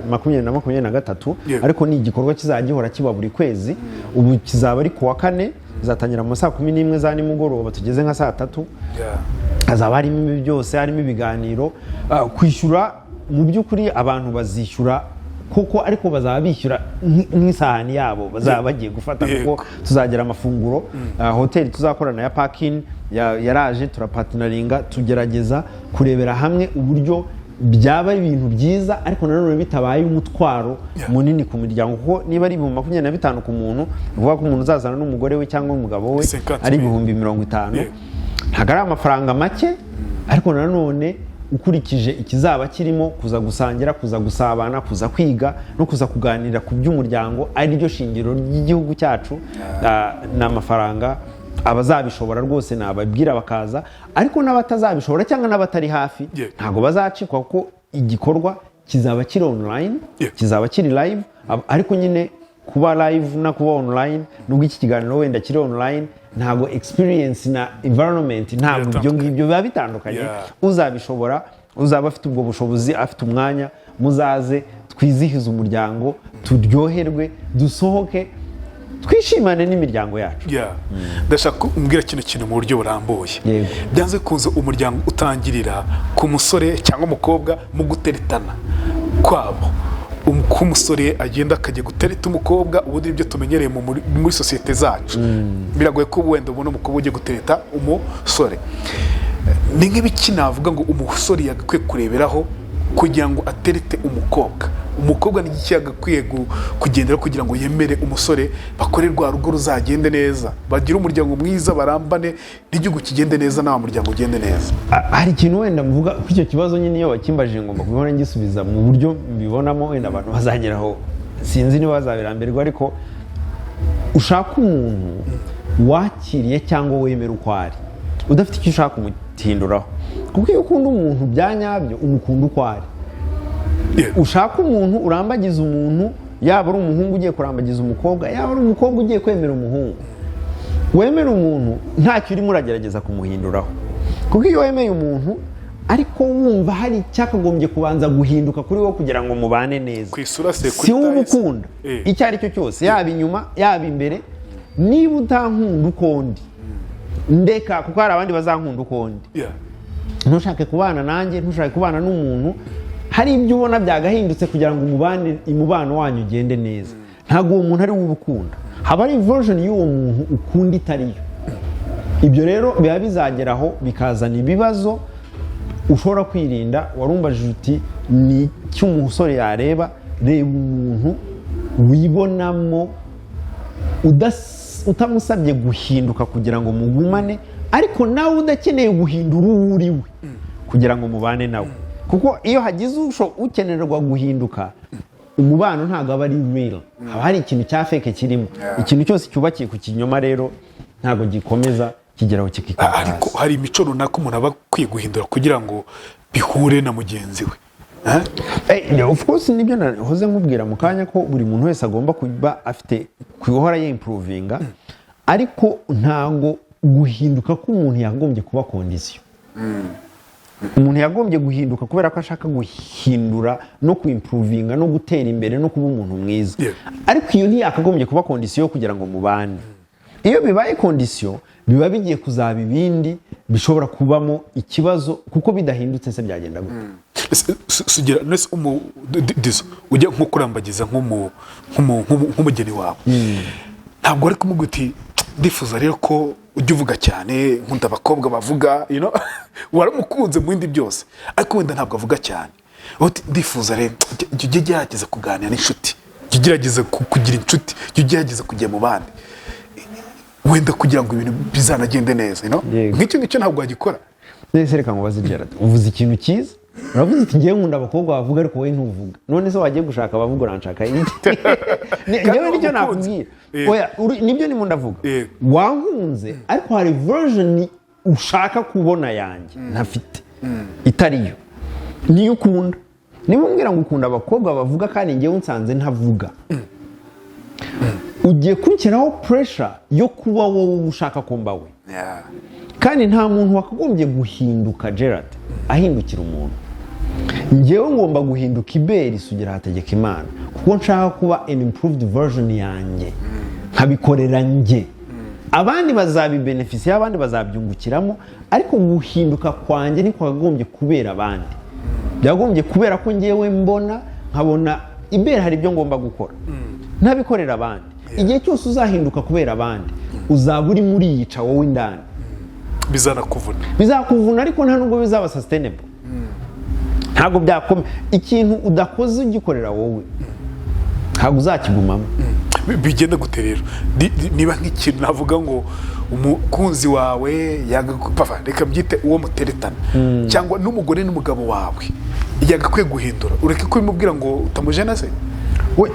Speaker 2: makumyabiri na makumyabiri na gatatu. Ariko ni igikorwa kizajya gihora kiba buri kwezi. Ubu kizaba ari ku wa kane, bizatangira mu saa 11 za nimugoroba tugeze nka saa 3. Hazaba harimo ibi byose, harimo ibiganiro. Kwishyura, mu by'ukuri abantu bazishyura kuko, ariko bazaba bishyura nk'isahani yabo bazaba bagiye gufata, kuko tuzagira amafunguro. Hoteli tuzakorana ya Park Inn yaraje, turapartneringa, tugerageza kurebera hamwe uburyo byaba ari ibintu byiza, ariko nanone bitabaye umutwaro munini ku miryango, kuko niba ari 25,000 ku muntu, ni ukuvuga ko umuntu uzazana n'umugore we cyangwa umugabo we
Speaker 1: 50
Speaker 2: ari
Speaker 1: mille.
Speaker 2: 50,000. Ntabwo ari amafaranga make, ariko nanone ukurikije ikizaba kirimo, kuza gusangira, kuza gusabana, kuza kwiga no kuza kuganira ku by'umuryango, ari ryo shingiro ry'igihugu cyacu, ni amafaranga abazabishobora rwose nababwira bakaza, ariko n'abatazabishobora cyangwa n'abatari hafi ntabwo bazacikwa, kuko igikorwa kizaba kiri online, kizaba kiri live. Ariko nyine kuba live no kuba online, nubwo iki kiganiro wenda kiri online, ntabwo experience na environment, ntabwo ibyo
Speaker 1: Biratandukanye.
Speaker 2: ngibyo biba bitandukanye. Uzabishobora, uzaba afite ubwo bushobozi, afite umwanya, muzaze twizihize umuryango, turyoherwe, dusohoke, twishimane n'imiryango yacu.
Speaker 1: Yeah. Ndashaka ko umbwira kino kintu mu buryo burambuye.
Speaker 2: Yego.
Speaker 1: Byanze bikunze umuryango utangirira ku musore cyangwa umukobwa mu guteretana kwabo. Ko umusore agenda akajya gutereta umukobwa, ubundi nibyo tumenyereye muri sosiyete zacu. Biragoye ko wenda ubona umukobwa ugiye gutereta umusore. Ni nk'ibiki navuga ngo umusore yagakwiye kureberaho kugira ngo aterete umukobwa? Umukobwa ni iki yagakwiye kugendera kugira ngo yemere umusore, bakore rwa rugo ruzagende neza, bagire umuryango mwiza, barambane, n'igihugu kigende neza, n'awa muryango ugende neza?
Speaker 2: Hari ikintu wenda mvuga kuri icyo kibazo nyine, iyo bakimbajije ngomba kubibona ngisubiza mu buryo mbibonamo. Wenda abantu bazageraho, sinzi niba bazabirambirwa, ariko ushaka umuntu wakiriye cyangwa wemera uko ari, udafite icyo ushaka kumutinduraho, kuko iyo ukunda umuntu bya nyabyo umukunda uko ari. Ushaka umuntu, urambagiza umuntu, yaba ari umuhungu ugiye kurambagiza umukobwa, yaba ari umukobwa ugiye kwemera umuhungu, wemera umuntu ntacyo urimo uragerageza kumuhinduraho, kuko iyo wemeye umuntu ariko wumva hari icyakagombye kubanza guhinduka kuri wowe kugira ngo mubane neza,
Speaker 1: Ku isura se, kuri
Speaker 2: si wowe
Speaker 1: taille se.
Speaker 2: ukunda. Icyo ari cyo cyose, yaba inyuma, yaba imbere, niba utankunda uko ndi, ndeka, kuko hari abandi bazankunda uko ndi. Ntushake kubana nanjye, ntushake kubana n'umuntu hari ibyo ubona byagahindutse kugira ngo umubane, umubano wanyu ugende neza. Ntabwo uwo muntu ari we uba ukunda, haba ari version y'uwo muntu ukunda itariyo. Ibyo rero biba bizageraho bikazana ibibazo ushobora kwirinda. Warumbajije uti ni icyo umusore yareba? Reba umuntu wibonamo utamusabye guhinduka kugira ngo mugumane, ariko nawe udakeneye guhindura uwo uri we kugira ngo mubane nawe, kuko iyo hagize ukenerwa guhinduka, umubano ntabwo aba ari real, haba hari ikintu cya fake kirimo. Ikintu cyose cyubakiye ku kinyoma rero ntabwo gikomeza, kigeraho kikikora
Speaker 1: Ariko
Speaker 2: hasi.
Speaker 1: Hari imico runaka umuntu aba akwiye guhindura kugira ngo bihure na mugenzi we. Eh?
Speaker 2: Yeah, of course, nibyo nahoze nkubwira mu kanya, ko buri muntu wese agomba kuba afite guhora yimprovinga, ariko ntabwo guhinduka k'umuntu yagombye kuba condition. Umuntu yagombye guhinduka kubera ko ashaka guhindura no kuimprovinga no gutera imbere no kuba umuntu mwiza. Ariko iyo ntiyakagombye kuba condition kugira ngo mubane. Iyo bibaye condition, biba bigiye kuzaba ibindi bishobora kubamo ikibazo, kuko bidahindutse se byagenda gute?
Speaker 1: Ese, Sugira, nese dizo ujya nko kurambagiza nk'umugeni wawe, ntabwo wari kumubwira uti: "Ndifuza rero ko ujya uvuga cyane, nkunda abakobwa bavuga"? Waramukunze mu bindi byose, ariko wenda ntabwo avuga cyane. Uti: "Ndifuza rero jya ujya ugerageza kuganira n'inshuti, jya ugerageza kugira inshuti, jya ugerageza kujya mu bandi", wenda kugira ngo ibintu bizanagende neza?
Speaker 2: Yego.
Speaker 1: Nk'icyo ngicyo ntabwo wagikora?
Speaker 2: Nese reka nkubaze, Gerard, uvuze ikintu cyiza, uravuze uti: "Ngewe nkunda abakobwa bavuga", ariko wowe ntuvuga. None se wagiye gushaka abavuga, uranshaka iki? Ngewe nicyo
Speaker 1: wamukunze.
Speaker 2: nakubwira.
Speaker 1: Yego.
Speaker 2: Oya, nibyo ndimo ndavuga.
Speaker 1: Yego.
Speaker 2: Wankunze, ariko hari version ushaka kubona yanjye ntafite, itariyo niyo ukunda. Niba umbwira ngo ukunda abakobwa bavuga kandi ngewe unsanze ntavuga, ugiye kunshyiraho pressure yo kuba wowe ushaka ko mba we. Kandi nta muntu wakagombye guhinduka, Gerard, ahindukira umuntu. Ngewe ngomba guhinduka iberi Sugira Hategeka Imana kuko nshaka kuba an improved version yanjye, nkabikorera njye. Abandi bazabibenefisiye, abandi bazabyungukiramo, ariko guhinduka kwanjye ntikwakagombye kubera abandi, byagombye kubera ko ngewe mbona, nkabona iberi hari ibyo ngomba gukora, ntabikorera abandi. Igihe cyose uzahinduka kubera abandi, uzaba uri muriyica wowe indani.
Speaker 1: Bizanakuvuna.
Speaker 2: Bizakuvuna, ariko nta nubwo bizaba sustainable, ntabwo byakome. Ikintu udakoze ugikorera wowe, ntabwo uzakigumamo.
Speaker 1: Bigenda gute rero? Niba nk'ikintu navuga ngo umukunzi wawe papa, reka mbyite uwo muteretana cyangwa n'umugore n'umugabo wawe, yagakwiye guhindura, ureke kubimubwira ngo utamujena se?
Speaker 2: We,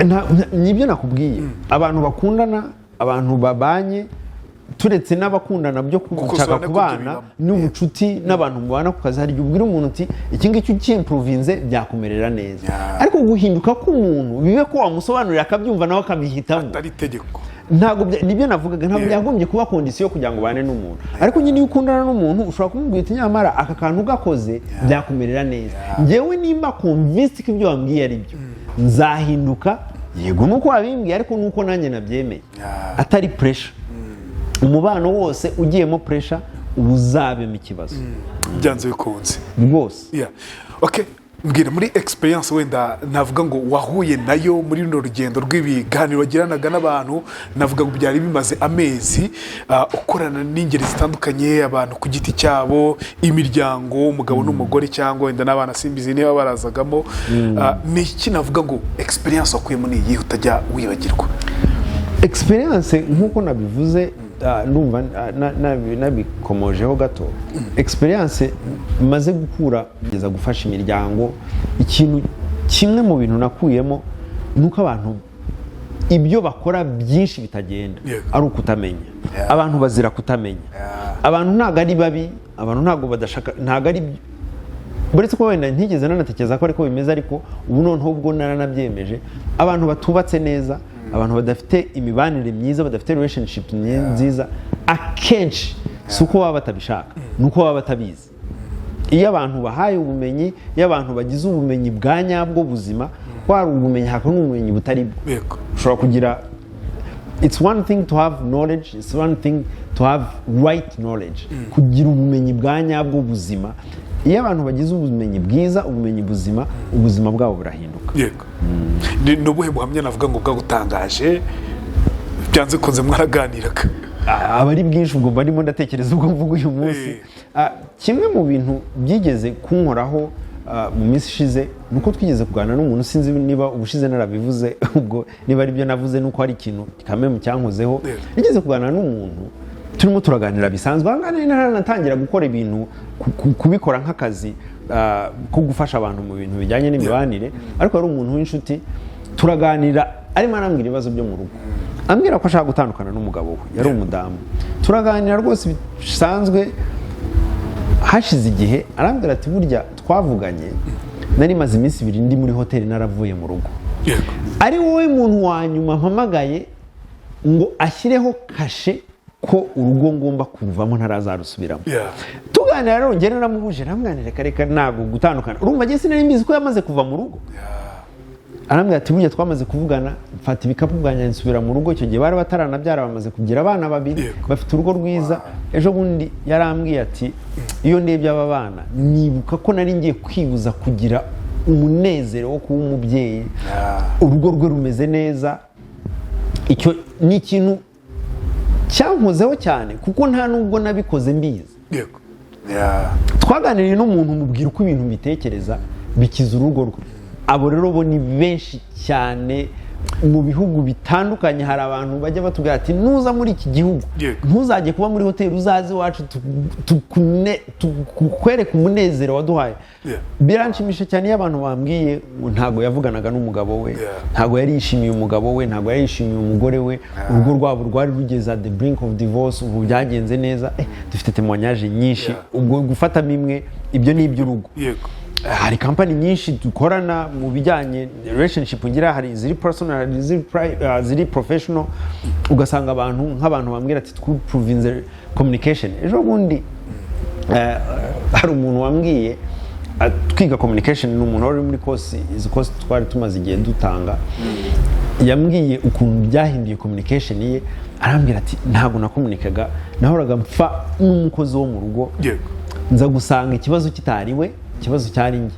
Speaker 2: nibyo nakubwiye, abantu bakundana, abantu babanye, turetse n'abakundana byo gushaka
Speaker 1: Gukosora nako
Speaker 2: kubana
Speaker 1: bibamo.
Speaker 2: n'ubucuti n'abantu mubana ku kazi, hari igihe ubwira umuntu uti: "Iki ngiki ukimprovinze byakumerera neza." Ariko guhinduka k'umuntu bibe ko wamusobanurira akabyumva, nawe akabihitamo.
Speaker 1: Atari itegeko.
Speaker 2: Ntabwo nibyo navugaga, ntabwo byagombye kuba condition kugira ngo ubane n'umuntu. Ariko nyine iyo ukundana n'umuntu, ushobora kumubwira uti: "Nyamara aka kantu gakoze byakumerera neza." Ngewe nimba convinced ko ibyo wambwiye ari byo, nzahinduka. Yego, nuko wabimbwiye, ariko nuko nanjye nabyemeye, atari pressure. Umubano wose ugiyemo pressure uba uzabemo ikibazo.
Speaker 1: Byanze bikunze.
Speaker 2: Rwose.
Speaker 1: Yeah. Okay. Mbwira muri experience wenda navuga ngo wahuye nayo muri runo rugendo rw'ibiganiro wagiranaga n'abantu, navuga ngo byari bimaze amezi, ukorana n'ingeri zitandukanye, abantu ku giti cyabo, imiryango, umugabo n'umugore, cyangwa wenda n'abana, simbizi niba barazagamo. Ni iki navuga ngo experience wakuyemo ni iyihe utajya wibagirwa?
Speaker 2: Experience, nk'uko nabivuze, ndumva nabikomojeho gato, experience maze gukura kugeza gufasha imiryango, ikintu kimwe mu bintu nakuyemo ni uko abantu ibyo bakora byinshi bitagenda ari ukutamenya. Abantu bazira kutamenya. Abantu ntabwo ari babi, abantu ntabwo badashaka, ntabwo ari, uretse ko wenda ntigeze nanatekereza ko ariko bimeze, ariko ubu noneho ubwo naranabyemeje. Abantu batubatse neza, abantu badafite imibanire myiza, badafite relationship nziza, akenshi si uko baba batabishaka, ni uko baba batabizi. Iyo abantu bahaye ubumenyi, iyo abantu bagize ubumenyi bwa nyabwo buzima, ko hari ubumenyi hakaba n'ubumenyi butari bwo. Ushobora kugira, it's one thing to have knowledge, it's one thing to have right knowledge, kugira ubumenyi bwa nyabwo buzima. Iyo abantu bagize ubumenyi bwiza, ubumenyi buzima, ubuzima bwabo burahinduka.
Speaker 1: Yego. Ni ubuhe buhamya navuga ngo bwagutangaje? Byanze kunze mwaraganiraga.
Speaker 2: Aba ari bwinshi, ubwo mba ndimo ndatekereza ubwo mvuga uyu munsi. Kimwe mu bintu byigeze kunkoraho mu minsi ishize ni uko twigeze kuganira n'umuntu, sinzi niba ubushize narabivuze, ubwo niba ari byo navuze, nuko hari ikintu kamwe cyankozeho. Nigeze kuganira n'umuntu, turimo turaganira bisanzwe, aha ngaha nari ntaranatangira gukora ibintu kubikora nk'akazi ko gufasha abantu mu bintu bijyanye n'imibanire, ariko yari umuntu w'inshuti. Turaganira, arimo arambwira ibibazo byo mu rugo, ambwira ko ashaka gutandukana n'umugabo we, yari umudamu. Turaganira rwose bisanzwe. Hashize igihe arambwira ati: "Burya twavuganye nari maze iminsi 2 ndi muri hoteli, naravuye mu rugo, ari wowe muntu wa nyuma mpamagaye ngo ashyireho kashe ko urugo ngomba kuruvamo ntarazarusubiramo. Tuganira rero, njye naramubuje, namwana, reka reka, ntabwo gutandukana. Urumva njye sinari mbizi ko yamaze kuva mu rugo. Arambwira ati: "Burya twamaze kuvugana, mfata ibikapu bwanjye nsubira mu rugo." Icyo gihe bari bataranabyara, bamaze kugira abana babiri, bafite urugo rwiza. Ejo bundi yarambwiye ati: "Iyo ndebye aba bana, nibuka ko nari ngiye kwibuza kugira umunezero wo kuba umubyeyi." Urugo rwe rumeze neza. Icyo ni ikintu cyankozeho cyane, kuko nta nubwo nabikoze mbizi.
Speaker 1: yego Yeah.
Speaker 2: Twaganiriye n'umuntu, mubwira uko ibintu mbitekereza, bikiza urugo rwe. Abo rero bo ni benshi cyane mu bihugu bitandukanye. Hari abantu bajya batubwira ati: "Nuza muri iki gihugu, ntuzajye kuba muri hoteli, uzaze iwacu tukwereke umunezero waduhaye." Biranshimisha cyane iyo abantu bambwiye ngo ntabwo yavuganaga n'umugabo we, ntabwo yari yishimiye umugabo we, ntabwo yari yishimiye umugore we, urugo rwabo rwari rugeze at the brink of divorce, ubu byagenze neza. Dufite témoignage nyinshi. Ubwo gufatamo imwe, ibyo ni iby'urugo. Hari kampani nyinshi dukorana mu bijyanye relationship ngira, hari iziri personal, hari iziri professional. Ugasanga abantu, nk'abantu bambwira ati: "Twimprovinze communication." Ejo bundi hari umuntu wambwiye, twiga communication, ni umuntu wari uri muri course, izi course twari tumaze igihe dutanga. Yambwiye ukuntu byahinduye communication ye. Arambwira ati: "Ntabwo nakomunikaga, nahoraga mpfa n'umukozi wo mu rugo, nza gusanga ikibazo kitari we, ikibazo cyari njye.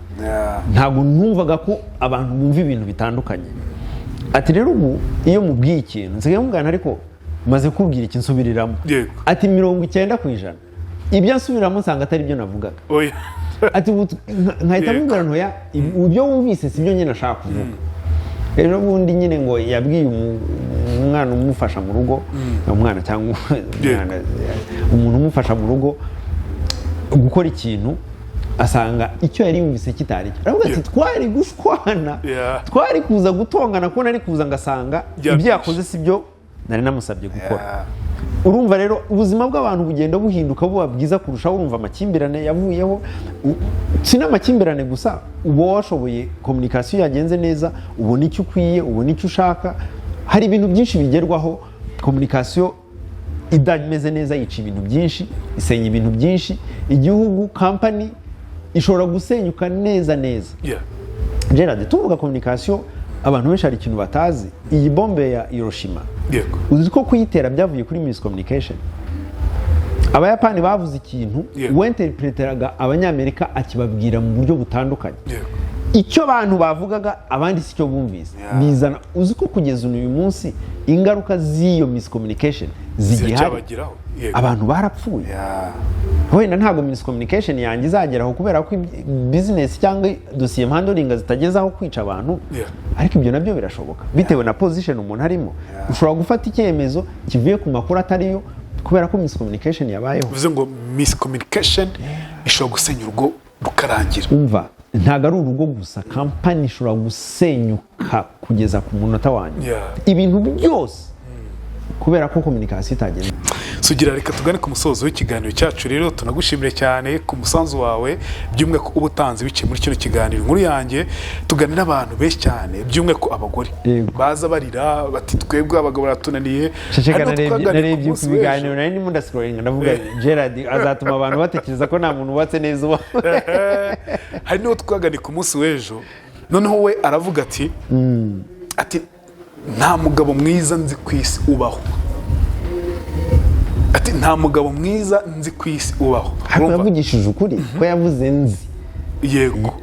Speaker 2: Ntabwo numvaga ko abantu bumva ibintu bitandukanye." Ati: "Rero ubu iyo mubwiye ikintu, nsigaye mubwira, ariko maze kubwira iki, nsubiriramo." Ati: "90% ibyo nsubiramo nsanga atari byo navugaga."
Speaker 1: Oya.
Speaker 2: Ati: "Ubu nkahita mubwira ntoya, ibyo wumvise si byo nyine nashaka kuvuga." Ejo bundi nyine ngo yabwiye umwana umufasha mu rugo, umwana cyangwa umwana, umuntu umufasha mu rugo gukora ikintu, asanga icyo yari yumvise kitari cyo. Aravuga ati: "Twari gushwana, twari kuza gutongana, kuko nari kuza ngasanga ibyo yakoze si byo nari namusabye gukora." Urumva rero ubuzima bw'abantu bugenda buhinduka, buba bwiza kurushaho. Urumva amakimbirane yavuyeho. Si n'amakimbirane gusa, uba washoboye communication yagenze neza, ubona icyo ukwiye, ubona icyo ushaka. Hari ibintu byinshi bigerwaho. Communication idameze neza yica ibintu byinshi, isenya ibintu byinshi. Igihugu, kampani ishobora gusenyuka neza neza. Gerard, tuvuga communication, abantu benshi hari ikintu batazi. Iyi bombe ya Hiroshima, uzi ko kuyitera byavuye kuri miscommunication? Abayapani bavuze ikintu, uwinterpreteraga Abanyamerika akibabwira mu buryo butandukanye. Icyo abantu bavugaga, abandi si cyo bumvise. Bizana, uzi ko kugeza uyu munsi ingaruka z'iyo miscommunication zigihari?
Speaker 1: Ziracyabageraho.
Speaker 2: Abantu barapfuye. Wenda ntabwo miscommunication yanjye izageraho, kubera ko business cyangwa dosiye mhandlinga zitagezaho kwica abantu, ariko ibyo nabyo birashoboka bitewe na position umuntu arimo. Ushobora gufata icyemezo kivuye ku makuru atariyo kubera ko miscommunication yabayeho.
Speaker 1: Bivuze ngo miscommunication ishobora gusenya urugo rukarangira.
Speaker 2: Umva, ntabwo ari urugo gusa, kampani ishobora gusenyuka kugeza ku munota wanyu, ibintu byose, kubera ko communication itagenze.
Speaker 1: Sugira, reka tugane ku musozo w'ikiganiro cyacu. Rero tunagushimire cyane ku musanzu wawe, by'umwihariko uba utanze biciye muri kino kiganiro Inkuru Yanjye. Tugane n'abantu benshi cyane, by'umwihariko abagore baza barira bati: "Twebwe abagabo baratunaniye."
Speaker 2: Ceceka.
Speaker 1: Hari n'uwo
Speaker 2: Narebye
Speaker 1: twaganiriye ku
Speaker 2: narebye
Speaker 1: munsi
Speaker 2: ku biganiro
Speaker 1: w'ejo.
Speaker 2: Nari ndimo ndascrollinga, ndavuga: "Gerard azatuma abantu batekereza ko nta muntu wubatse neza uba."
Speaker 1: Hari n'uwo twaganiriye ku munsi w'ejo, noneho we aravuga ati: "Nta mugabo mwiza nzi ku isi ubaho." Ati: "Nta mugabo mwiza nzi ku isi ubaho."
Speaker 2: Ariko
Speaker 1: Urumva?
Speaker 2: yavugishije ukuri ko yavuze "nzi".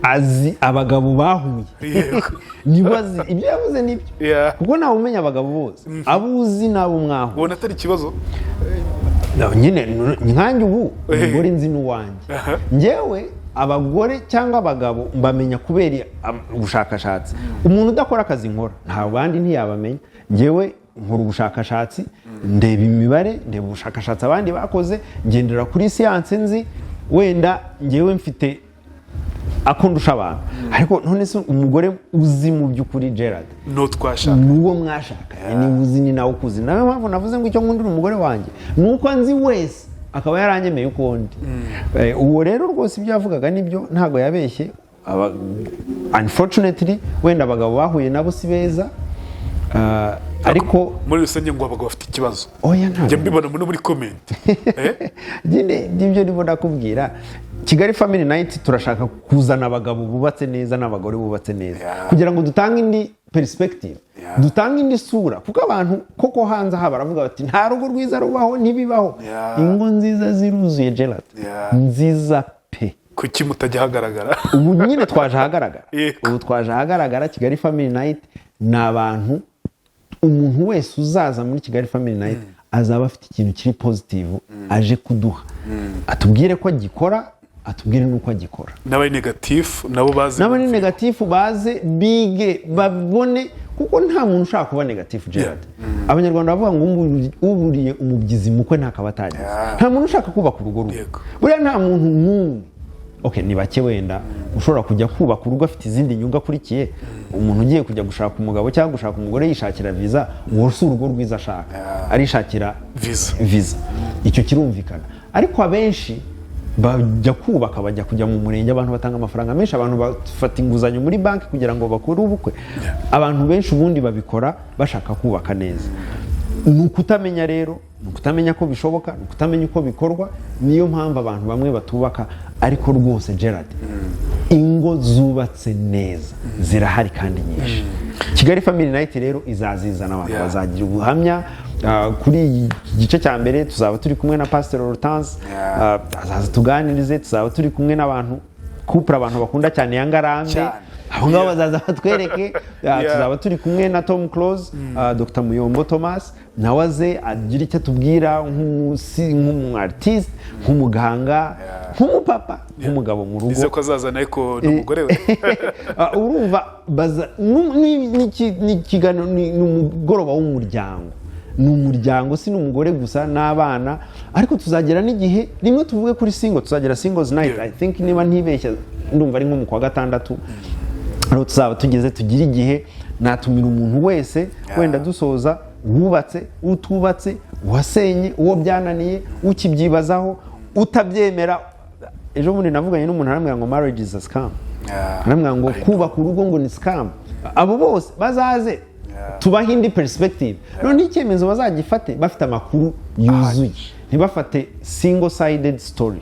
Speaker 2: Azi abagabo bahuye. Nibo azi, ibyo yavuze nibyo, kuko ntawe umenya abagabo bose, abo uzi n'abo mwahuye.
Speaker 1: Ubona atari ikibazo?
Speaker 2: No, nyine nkanjye ubu umugore nzi n'uwanjye. Njyewe abagore cyangwa abagabo mbamenya kubera ubushakashatsi. Umuntu udakora akazi nkora, nta bandi ntiyabamenya. Njyewe nkora ubushakashatsi, ndeba imibare, ndeba ubushakashatsi abandi bakoze, ngendera kuri siyanse nzi. Wenda njyewe mfite ako ndusha abantu, ariko none se umugore uzi mu by'ukuri, Gerard,
Speaker 1: no twashaka
Speaker 2: nuwo mwashakanye, niba uzi ni nawe ukuzi. Nawe mpamvu navuze ngo icyo nkundira umugore wanjye ni uko nzi wese, akaba yaranyemeye uko ndi. Uwo rero rwose ibyo yavugaga nibyo, ntabwo yabeshye. Unfortunately wenda abagabo bahuye nabo si beza.
Speaker 1: Ariko
Speaker 2: Ariko
Speaker 1: Muri rusange ngo abagabo bafite ikibazo.
Speaker 2: Oya, ntabwo.
Speaker 1: Njya mbibona muri comment. Eh?
Speaker 2: Nyine nibyo ndimo ndakubwira. Kigali Family Night, turashaka kuzana abagabo bubatse neza n'abagore bubatse neza kugira ngo dutange indi perspective, dutange indi sura, kuko abantu koko hanze aha baravuga bati: "Nta rugo rwiza rubaho, ntibibaho." Ingo nziza ziruzuye, Gerard. Nziza pe.
Speaker 1: Kuki mutajya ahagaragara?
Speaker 2: Ubu nyine twaje ahagaragara. Ubu twaje ahagaragara. Kigali Family Night ni abantu, umuntu wese uzaza muri Kigali Family Night azaba afite ikintu kiri positive aje kuduha, atubwire ko agikora, atubwire n'uko agikora.
Speaker 1: N'abari negative nabo bazi.
Speaker 2: N'abari negative baze bige, babone, kuko nta muntu ushaka kuba negative, Gerard. Abanyarwanda bavuga ngo uburiye umubyizi mukwe ntakaba atagize. Nta muntu ushaka kubaka urugo rumwe. Buriya nta muntu n'umwe, okay, ni bake wenda ushobora kujya kubaka urugo afite izindi nyungu akurikiye. Umuntu ugiye kujya gushaka umugabo cyangwa gushaka umugore yishakira viza, uwo si urugo rwiza ashaka, arishakira
Speaker 1: Visa.
Speaker 2: Visa, icyo kirumvikana. Ariko abenshi bajya kubaka, bajya kujya mu murenge, abantu batanga amafaranga menshi, abantu bafata inguzanyo muri banki kugira ngo bakore ubukwe. Abantu benshi ubundi babikora bashaka kubaka neza. Ni ukutamenya rero, ni ukutamenya ko bishoboka, ni ukutamenya uko bikorwa. Niyo mpamvu abantu bamwe batubaka. Ariko rwose, Gerard, ingo zubatse neza zirahari kandi nyinshi. Kigali Family Night rero izazizana, abantu bazagira ubuhamya. Kuri iki gice cya mbere tuzaba turi kumwe na Pastor Hortense. Azaza tuganirize. Tuzaba turi kumwe n'abantu, couple abantu bakunda cyane ya Ngarambe. Abo ngabo bazaza batwereke. Tuzaba turi kumwe na Tom Close, Dr Muyombo Thomas, nawe aze agire icyo atubwira nk'umu artiste, nk'umuganga, nk'umupapa, nk'umugabo mu rugo.
Speaker 1: Nize ko azazana ariko n'umugore we.
Speaker 2: Urumva baza n'ikiganiro ni umugoroba w'umuryango, ni umuryango, si n'umugore gusa n'abana. Ariko tuzagera n'igihe rimwe tuvuge kuri single, tuzagira singles night. I think, niba ntibeshya, ndumva ari nko mu kwa gatandatu aho tuzaba tugeze, tugire igihe natumira umuntu wese. Wenda dusoza, wubatse, utubatse, uwasenye, uwo byananiye, ukibyibazaho, utabyemera. Ejo bundi navuganye n'umuntu arambwira ngo marriage is a scam. Arambwira ngo kubaka urugo ngo ni scam. Abo bose bazaze tubahe indi perspective, noneho icyemezo bazagifate bafite amakuru yuzuye, ntibafate single sided story,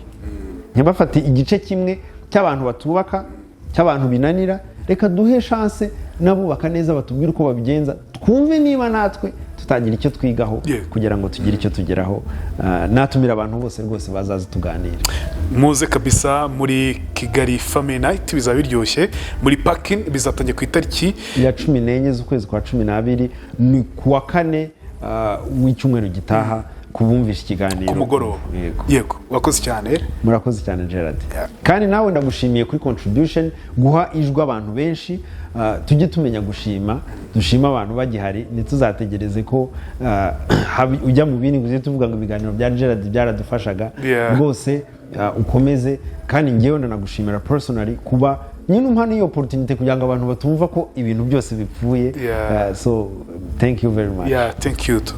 Speaker 2: ntibafate igice kimwe cy'abantu batubaka, cy'abantu binanira. Reka duhe chance n'abubaka neza batubwire uko babigenza, twumve niba natwe tutagira icyo twigaho kugira ngo tugire icyo tugeraho. Natumira abantu bose rwose, bazaze tuganire.
Speaker 1: Muze kabisa muri Kigali Family Night, bizaba biryoshye muri Parkin. Bizatangira ku itariki
Speaker 2: ya 14 z'ukwezi kwa 12, ni ku wa kane w'icyumweru gitaha kubumvisha ikiganiro.
Speaker 1: Ku mugoroba.
Speaker 2: Yego.
Speaker 1: Yego, wakoze cyane.
Speaker 2: Murakoze cyane, Gerard. Kandi nawe ndagushimiye kuri contribution, guha ijwi abantu benshi. Tujye tumenya gushima, dushima abantu bagihari, ntituzategereze ko ujya mu bindi ngo ujye tuvuga ngo ibiganiro bya Gerard byaradufashaga. Rwose ukomeze, kandi ngewe ndanagushimira personally kuba nyine umpa n'iyo opportunity kugira ngo abantu batumva ko ibintu byose bipfuye. So thank you very much.
Speaker 1: Yeah, thank you too.